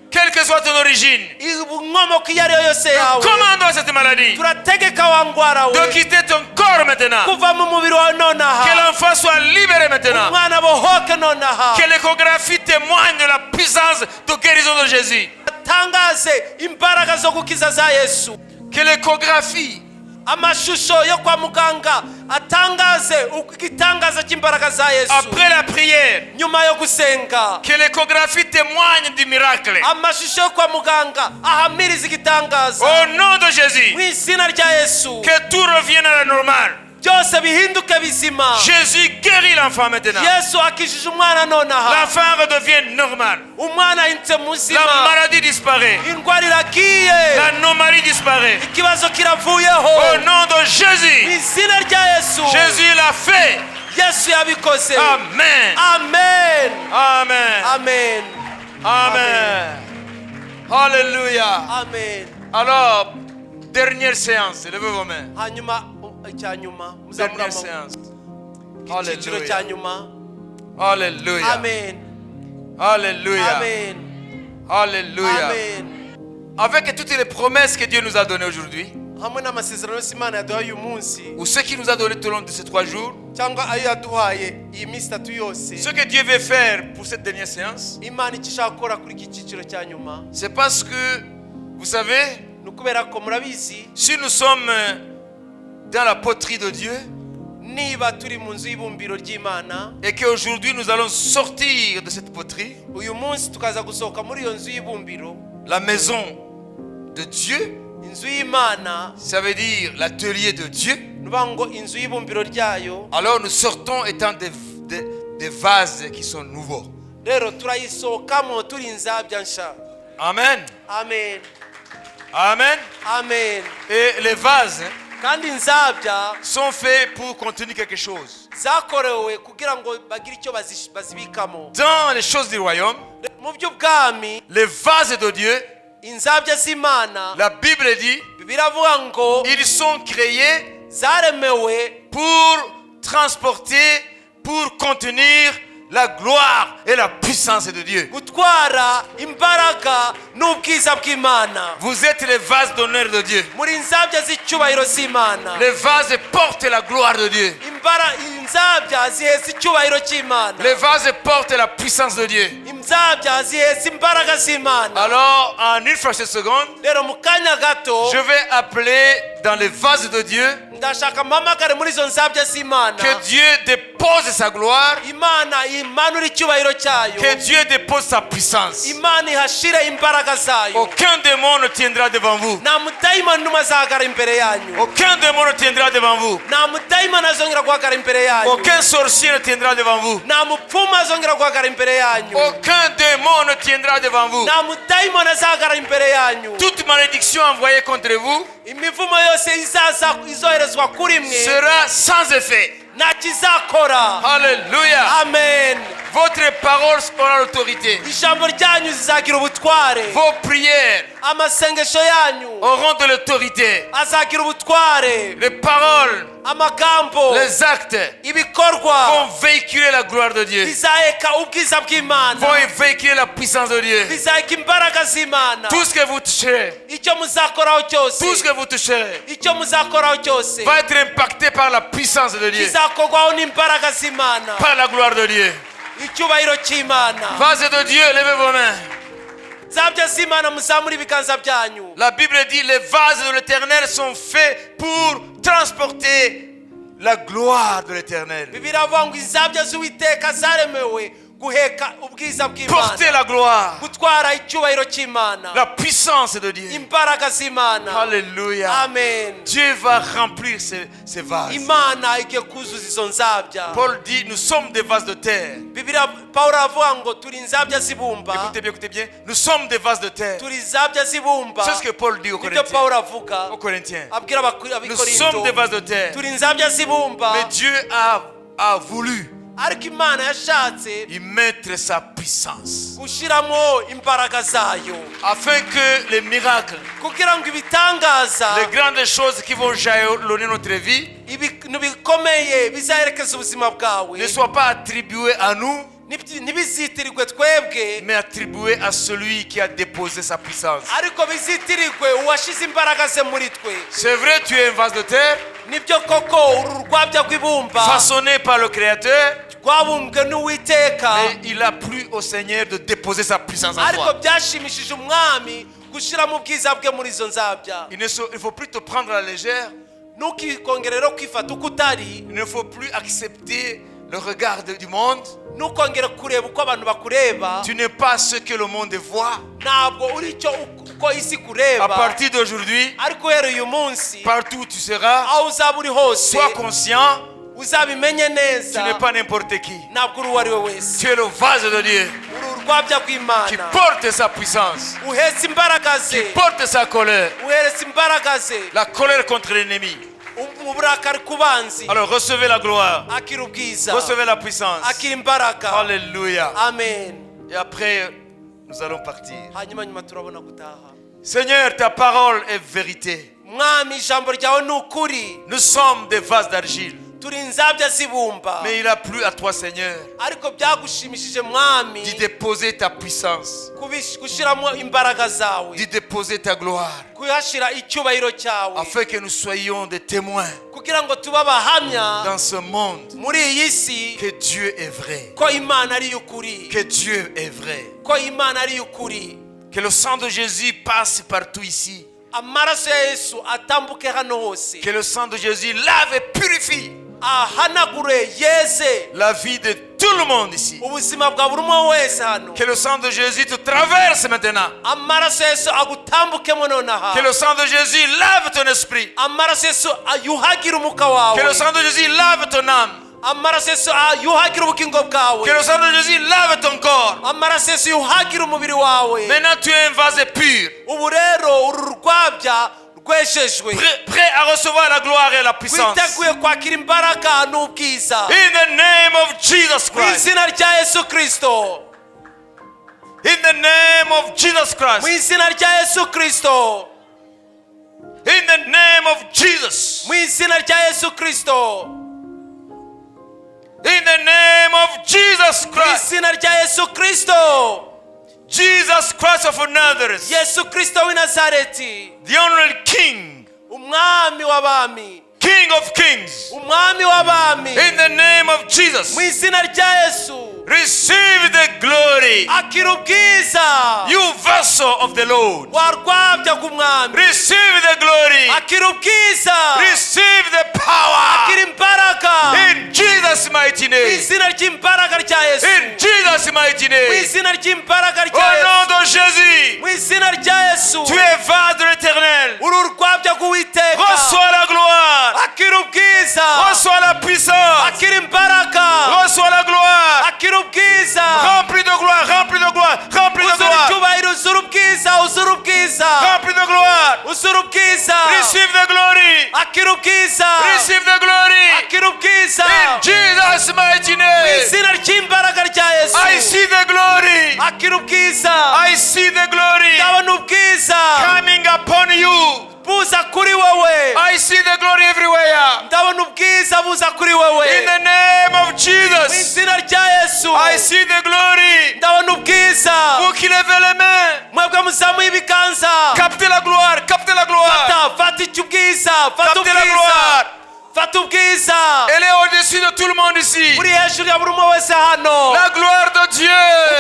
Quelle que soit ton origine. Inkomoko iyo ari yo yose yawe, Commandons à cette maladie turategeka wa ndwara de we quitter ton corps maintenant. Kuva mu mubiri wawe nonaha. Que l'enfant soit libéré maintenant. Umwana abohoke nonaha. Que l'échographie témoigne de la puissance de guérison de Jésus. Atangaze imbaraga zo gukiza za Yesu. Que l'échographie Amashusho yo kwa muganga atangaze igitangaza cy'imbaraga za Yesu. Après la prière, Nyuma yo gusenga, que l'échographie témoigne du miracle. Amashusho yo kwa muganga ahamiriza igitangaza. Au nom de Jésus, Mu izina rya Yesu, que tout revienne à la normale. Byose bihinduke bizima. Jésus guérit l'enfant maintenant. Yesu akijije umwana nonaha. L'enfant redevient normal. Umwana ahindutse muzima. La maladie disparaît. Indwara iragiye. L'anomalie disparaît. Ikibazo kiravuyeho. Au nom de Mu Jésus, izina rya Yesu. Jésus l'a fait. Yesu yabikoze. Amen. Amen. Amen. Amen. Amen. Alléluia. Amen. Alors, dernière séance. Levez vos mains. Hanyuma icya nyuma, muzamure Dernière amaboko. Séance. Icyiciro Alléluia. Cya nyuma. Alléluia. Amen. Alléluia. Amen. Alléluia. Amen. Avec toutes les promesses que Dieu nous a données aujourd'hui, Hamwe n'amasezerano yose Imana yaduhaye uyu munsi, ou ce qu'il nous a donné tout au long de ces 3 jours, cyangwa ayo yaduhaye iyi minsi itatu yose, ce que Dieu veut faire pour cette dernière séance, Imana icyo ishaka gukora kuri iki cyiciro cya nyuma, c'est parce que, vous savez, ni ukubera ko murabizi, si nous sommes dans la poterie de Dieu niba turi mu nzu y'ibumbiro ry'Imana, et qu'aujourd'hui nous allons sortir de cette poterie, uyu munsi tukaza gusohoka muri iyo nzu y'ibumbiro, la maison de Dieu, inzu y'Imana, ça veut dire l'atelier de Dieu, ni ukuvuga ngo inzu y'ibumbiro ryayo, alors nous sortons étant des vases qui sont nouveaux. Rero turayisohokamo turi inzabya nsha. Amen. Amen. Amen. Amen. Et les vases Kandi inzabya sont faits pour contenir quelque chose. Zakorewe kugira ngo bagire icyo bazibikamo. Dans les choses du royaume, Mu by'ubwami, les vases de Dieu, inzabya z'Imana, la Bible dit, biravuga ngo ils sont créés zaremewe pour transporter, pour contenir la gloire et la puissance. puissance de Dieu. Gutwara imbaraga n'ubwiza bw'Imana. Vous êtes les vases d'honneur de Dieu. Muri inzabya z'icyubahiro z'Imana. Les vases portent la gloire de Dieu. Imbara inzabya zihetse icyubahiro cy'Imana. Les vases portent la puissance de Dieu. Inzabya zihetse imbaraga z'Imana. Alors, en une fraction de seconde, Rero mu kanya gato, je vais appeler dans les vases de Dieu ndashaka mpamagare muri izo nzabya z'Imana que Dieu dépose sa gloire, Imana imanura icyubahiro cyayo, que Dieu dépose sa puissance. Imana ihashire imbaraga zayo. Aucun démon ne tiendra devant vous. Nta mudayimoni n'umwe azahagarara imbere yanyu. Aucun démon ne tiendra devant vous. Nta mudayimoni azongera guhagarara imbere yanyu. Aucun sorcier ne tiendra devant vous. Nta mupfumu azongera guhagarara imbere yanyu. Aucun démon ne tiendra devant vous. Nta mudayimoni azahagarara imbere yanyu. Toute malédiction envoyée contre vous Imivumo yose izaza izoherezwa kuri mwe sera sans effet. Nta kizakora. Alléluia. Amen. Votre parole aura l'autorité. Ijambo ryanyu zizagira ubutware. Vos prières Amasengesho yanyu auront de l'autorité. Azagira ubutware. Les paroles, Amagambo, les actes ibikorwa vont véhiculer la gloire de Dieu. Bizaheka ubwiza bw'Imana. Vont véhiculer la puissance de Dieu. Bizaheka imbaraga z'Imana. Tout ce que vous toucherez, Icyo muzakoraho cyose, tout ce que vous toucherez icyo muzakoraho cyose va être impacté par la puissance de Dieu, kizakorwaho n'imbaraga z'Imana, par la gloire de Dieu. Icyubahiro cy'Imana. Vase de Dieu, levez vos mains. Nzabya z'Imana, muzamure ibiganza byanyu. La Bible dit: les vases de l'Éternel sont faits pour transporter la gloire de l'Éternel. Bibiliya iravuga ngo inzabya z'Uwiteka zaremewe guheka ubwiza bw'Imana. Porter la gloire, Gutwara icyubahiro cy'Imana, la puissance de Dieu. Imbaraga z'Imana. Alléluia. Amen. Dieu va remplir ces vases. Imana igiye kuzuza izo nzabya. Paul dit: nous sommes des vases de terre. Bibiliya Pawulo aravuga ngo turi inzabya z'ibumba. Écoutez bien, écoutez bien. Nous sommes des vases de terre. Turi inzabya z'ibumba. C'est ce que Paul dit aux Nibyo Corinthiens. Pawulo avuga Aux Corinthiens. abwira Nous sommes des Abikorinto. Vases de terre. Turi inzabya z'ibumba. Mais Dieu a voulu Ariko Imana yashatse y mettre sa puissance. Gushyiramo imbaraga zayo. Afin que les miracles, Kugira ngo ibitangaza, les grandes choses qui vont jalonner notre vie, ibintu bikomeye bizaherekeza ubuzima bwawe, ne soient pas attribuées à nous, ntibizitirirwe twebwe, mais attribuées à celui qui a déposé sa puissance. Ariko bizitirirwe uwashize imbaraga ze muri twe. C'est vrai, tu es un vase de terre, Nibyo koko uru rwabya rw'ibumba, façonné par le Créateur, rwabumbwe n'Uwiteka, mais il a plu au Seigneur de déposer sa puissance en ariko toi. Byashimishije Umwami gushyiramo ubwiza bwe muri izo nzabya. Il ne faut plus te prendre à la légère, Ntukikongere rero kwifata uko utari. Il ne faut plus accepter le regard du monde. Ntukongere kureba uko abantu bakureba. Tu n'es pas ce que le monde voit. Ntabwo uri icyo uko isi kureba. À partir d'aujourd'hui, Ariko uhereye uyu munsi, partout où tu seras, aho uzaba uri hose, sois conscient, uzabimenye tu neza, n'es pas n'importe qui. Ntabwo uri uwo ari we wese. Tu es le vase de Dieu Uri urwabya qui rw'Imana porte sa puissance, uhetse imbaraga ze, qui porte sa colère, uheretse imbaraga ze, la colère contre l'ennemi. Uburakari ku banzi. Alors recevez la gloire, Akira ubwiza, recevez la puissance. Akira imbaraga. Alléluia. Amen. Et après, nous allons partir. Hanyuma nyuma turabona gutaha. Seigneur, ta parole est vérité. Mwami, ijambo ryawe ni ukuri. Nous sommes des vases d'argile. Turi inzabya z'ibumba. Mais il a plu à toi, Seigneur, Ariko byagushimishije Mwami d'y déposer ta puissance, gushyiramo imbaraga zawe, d'y déposer ta gloire, kuhashyira icyubahiro cyawe, afin que nous soyons des témoins kugira ngo tube abahamya dans ce monde muri iyi si que Dieu est vrai. Ko Imana ari iy'ukuri. Que Dieu est vrai. Ko Imana ari iy'ukuri. Que le sang de Jésus passe partout ici. Amaraso ya Yesu atambuke hano hose. Que le sang de Jésus lave et purifie Ahanagure yeze la vie de tout le monde ici. Ubuzima bwa buri umwe wese hano. Que le sang de Jésus te traverse maintenant. Amaraso ya Yesu agutambukemo nonaha. Que le sang de Jésus lave ton esprit. Amaraso ya Yesu yuhagire umwuka wawe. Que le sang de Jésus lave ton âme. Amaraso ya Yesu yuhagire ubugingo bwawe. Que le sang de Jésus lave ton corps. Amaraso ya Yesu yuhagire umubiri wawe. Maintenant, tu es un vase pur, Ubu rero uru rwabya rwejejwe, prêt à recevoir la gloire et la puissance. Witeguye kwakira imbaraga n'ubwiza. In the name of Jesus Mu Christ. izina rya Yesu Kirisito. In the name of Jesus Mu Christ. Izina rya Yesu Kirisito. In the name of Jesus. Mu izina rya Yesu Kirisito. In the name of Jesus Mu Christ. izina rya Yesu Kristo. Jesus Christ of Nazareth. Yesu Kristo w'i Nazareti. The only King. Umwami w'abami. King of kings. Umwami w'abami. In the name of Jesus. Mu izina rya Yesu. Receive the glory. Akira ubwiza. You vessel of the Lord. Wa rwabya rw'umwami. Receive the glory. Akira ubwiza. Receive the power. Akira imbaraga. In Jesus' mighty Mu name. izina ry'imbaraga rya Yesu. In Jesus' mighty Mu name. izina ry'imbaraga rya Au nom Yesu. de Jésus. Mu izina rya Yesu. Tu es vase de l'Éternel. Uri urwabya rw'Uwiteka. Reçois la gloire. Akira ubwiza. Reçois la puissance. Akira imbaraga. Reçois la gloire. Akira ubwiza. Rempli de gloire, rempli de gloire, rempli de Uzura gloire. icyubahiro, uzura ubwiza, uzura ubwiza. Rempli de gloire. Uzura ubwiza. Receive the glory. Akira ubwiza. Receive the glory. Akira ubwiza. In Jesus' mighty Mu name. izina ry'imbaraga rya Yesu. I see the glory. Akira ubwiza. I see the glory Ndabona ubwiza coming upon you. Buza kuri wowe. I see the glory everywhere. Ndabona ubwiza buza kuri wowe. In the name of Mu Jesus. izina rya Yesu. I see the glory. Ndabona ubwiza. Vous qui levez les mains, Mwebwe muzamuye ibiganza. Captez la gloire, captez la gloire. Fata, fata icyo ubwiza, fata Captez la ubwiza. Gloire. Fata ubwiza. Elle est au-dessus de tout le monde ici. Buri hejuru ya buri umwe wese hano. La gloire de Dieu.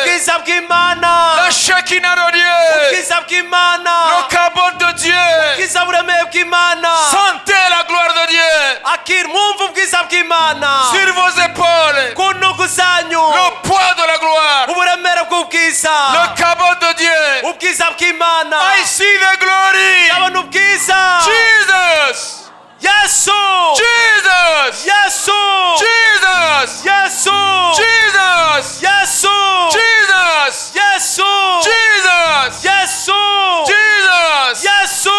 Ubwiza bw'Imana. La Shekinah de Dieu. Ubwiza bw'Imana. Le kabod de Dieu. Ubwiza buremeye bw'Imana. Sentez la gloire de Dieu Akira mwumve ubwiza bw'Imana sur vos épaules. Ku ntugu zanyu. Le poids de la gloire. Uburemere bw'ubwiza. Le kabod de Dieu. Ubwiza bw'Imana. I see the glory. Ndabona ubwiza. Jesus. Yesu. Jesus. Yesu. Jesus. Yesu. Jesus. Yesu. Jesus. Yesu. Jesus. Yesu. Jesus. Yesu.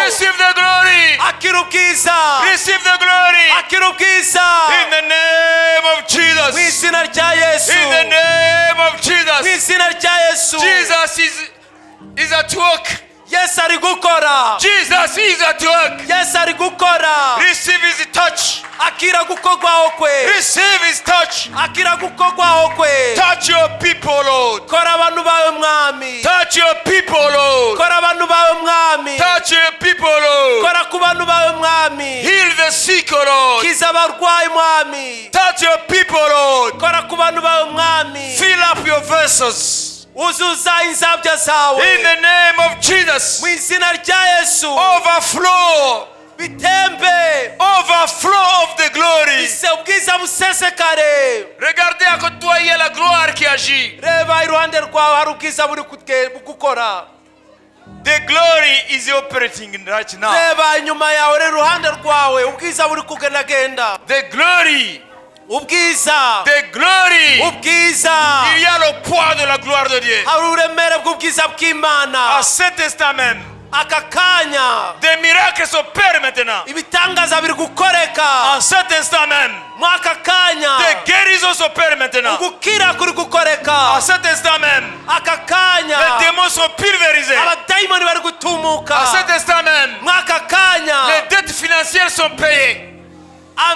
Receive the glory. Akira ubwiza. Receive the glory. Akira ubwiza. In the name of Mu Jesus. izina rya Yesu. In the name of Mu Jesus. izina rya Yesu. Jesus is at work. Yesu ari gukora. Jesus is at work. Yesu ari gukora. Receive his touch. Akira gukorwaho kwe. Receive his touch. Akira gukorwaho kwe. Touch your people, Lord. Kora abantu bawe, mwami. Touch your people, Lord. Kora abantu bawe, mwami. Touch your people, Lord. Kora ku bantu bawe, mwami. Heal the sick, O Lord. Kiza abarwayi, mwami. Touch your people, Lord. Kora ku bantu bawe, mwami. Fill up your vessels. Uzuza inzabya zawe. In the name of Jesus. Mu izina rya Yesu. Overflow. Bitembe. Overflow of the glory. Ise ubwiza busesekare. Regardez à côté de toi, il y a la gloire qui agit. Reba iruhande rwawe hari ubwiza buri gukora. The glory is operating right now. Reba inyuma yawe, reba iruhande rwawe ubwiza buri kugendagenda. The glory. Ubwiza. The glory. Ubwiza. Il y a le poids de la gloire de Dieu. Hari uburemere bw'ubwiza bw'Imana. À cet instant même, Aka kanya des miracles s'opèrent maintenant. Ibitangaza biri gukoreka. En cet instant même, Mu aka kanya des guérisons s'opèrent maintenant. Ugukira kuri gukoreka. À cet instant même, Aka kanya les démons sont pulvérisés. Abadayimoni bari gutumuka. À cet instant même, Mu aka kanya les dettes financières sont payées.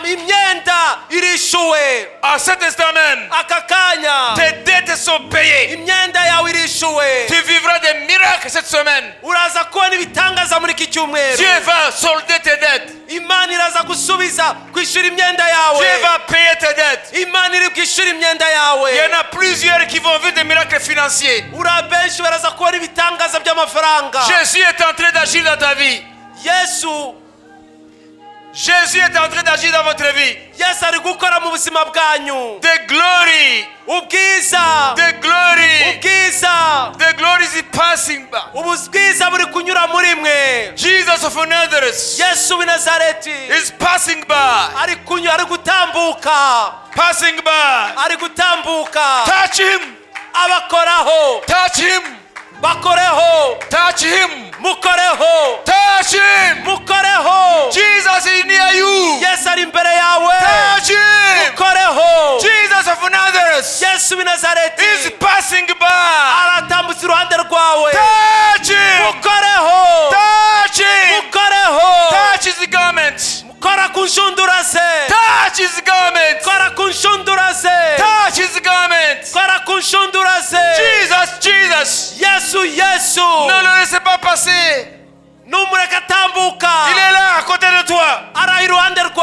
Imyenda irishuwe. À cet instant même, Aka kanya tes dettes sont payées. Imyenda yawe irishuwe. Tu vivras des miracles cette semaine. Uraza kubona ibitangaza muri iki cyumweru. Dieu va solder tes dettes. Imana iraza gusubiza kwishyura imyenda yawe. Dieu va payer tes dettes. Imana iri bwishyura imyenda yawe. Il y en a plusieurs qui vont vivre des miracles financiers. Uri benshi baraza kubona ibitangaza by'amafaranga. Jésus est en train d'agir dans ta vie. Yesu Jésus est en train d'agir dans votre vie. Yesu ari gukora mu buzima bwanyu. The glory, Ubwiza. The glory, Ubwiza. The glory is passing by. Ubwiza buri kunyura muri mwe. Jesus of Nazareth Yesu w'i Nazareti is passing by, ari kunyura, ari gutambuka. Passing by. Ari gutambuka. Touch him, Abakoraho. Touch him, Bakoreho. Touch him, Mukoreho. Touch him. Mukoreho. Jesus is near you. Yesu ari imbere yawe. Touch him. Mukoreho. Jesus of Nazareth Yesu w'i Nazareti is passing by. Aratambutse iruhande rwawe. Touch him. Mukoreho. Touch him. Mukoreho. Touch his garment. Kora ku nshundura ze. Touch his garment. Kora ku nshundura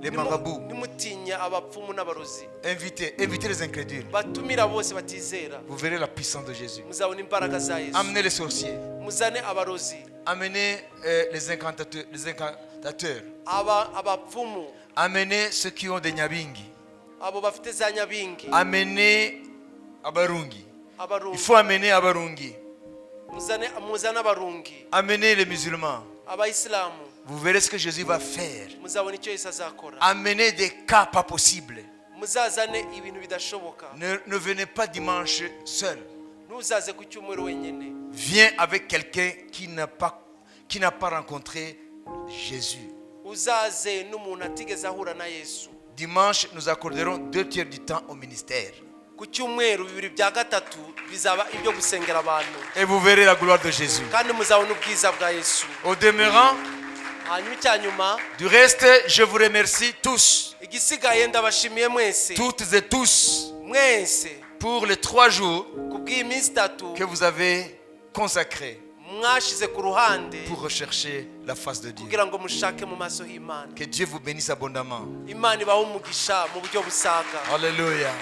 Les marabouts. Nimutinya abapfumu n'abarozi. Invitez, invitez les incrédules. Batumira bose batizera. Vous verrez la puissance de Jésus. Muzabona imbaraga za Yesu. Amenez les sorciers. Muzane abarozi. Amenez les incantateurs. Les incantateurs. Aba abapfumu. Amenez ceux qui ont des nyabingi. Abo bafite za nyabingi. Amenez Abarungi. Il Abarungi. Faut amener Abarungi. Muzane muzane abarungi. Amenez les musulmans. Abayisilamu. Vous verrez ce que Jésus va faire. Muzabona icyo Yesu azakora. Amenez des cas pas possibles. Muzazane ibintu bidashoboka. Ne venez pas dimanche seul. Ntuzaze ku cyumweru wenyine. Viens avec quelqu'un qui n'a pas rencontré Jésus. Uzaze n'umuntu atigeze ahura na Yesu. Dimanche, nous accorderons deux tiers du temps au ministère. Ku cyumweru bibiri bya gatatu bizaba ibyo gusengera abantu. Et vous verrez la gloire de Jésus. Kandi muzabona ubwiza bwa Yesu. Au demeurant, hanyuma icya nyuma, du reste, je vous remercie tous, igisigaye ndabashimiye mwese, toutes et tous, mwese, pour les 3 jours ku bw'iyi minsi itatu que vous avez consacrés mwashize ku ruhande pour rechercher la face de Dieu. Kugira ngo mushake mu maso h'Imana. Que Dieu vous bénisse abondamment. Imana ibahe umugisha mu buryo busaga. Alléluia.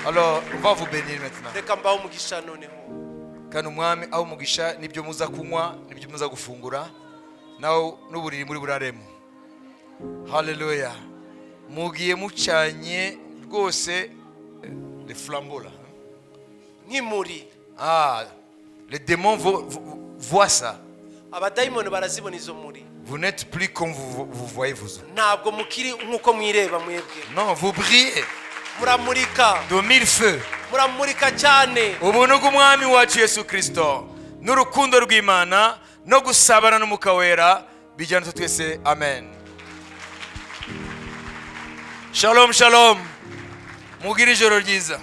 Alors, on va vous bénir maintenant. Reka mbahe umugisha noneho. Kandi umwami aho umugisha n'ibyo muza kunywa n'ibyo muza gufungura nawe n'uburiri muri buraremo. Haleluya. Mugiye mucanye rwose les flambeaux là. Nk'imuri. Ah, les démons voient ça. Abadayimoni barazibona izo muri. Vous n'êtes plus comme vous vous voyez vous. Ntabwo mukiri nk'uko mwireba mwebwe. Non, vous brillez Muramurika. De mille feux. Muramurika cyane. Ubuntu bw'umwami wacu Yesu Kirisito n'urukundo rw'Imana no gusabana n'Umwuka Wera bijyana natwe twese. Amen. Shalom shalom. Mugire ijoro ryiza.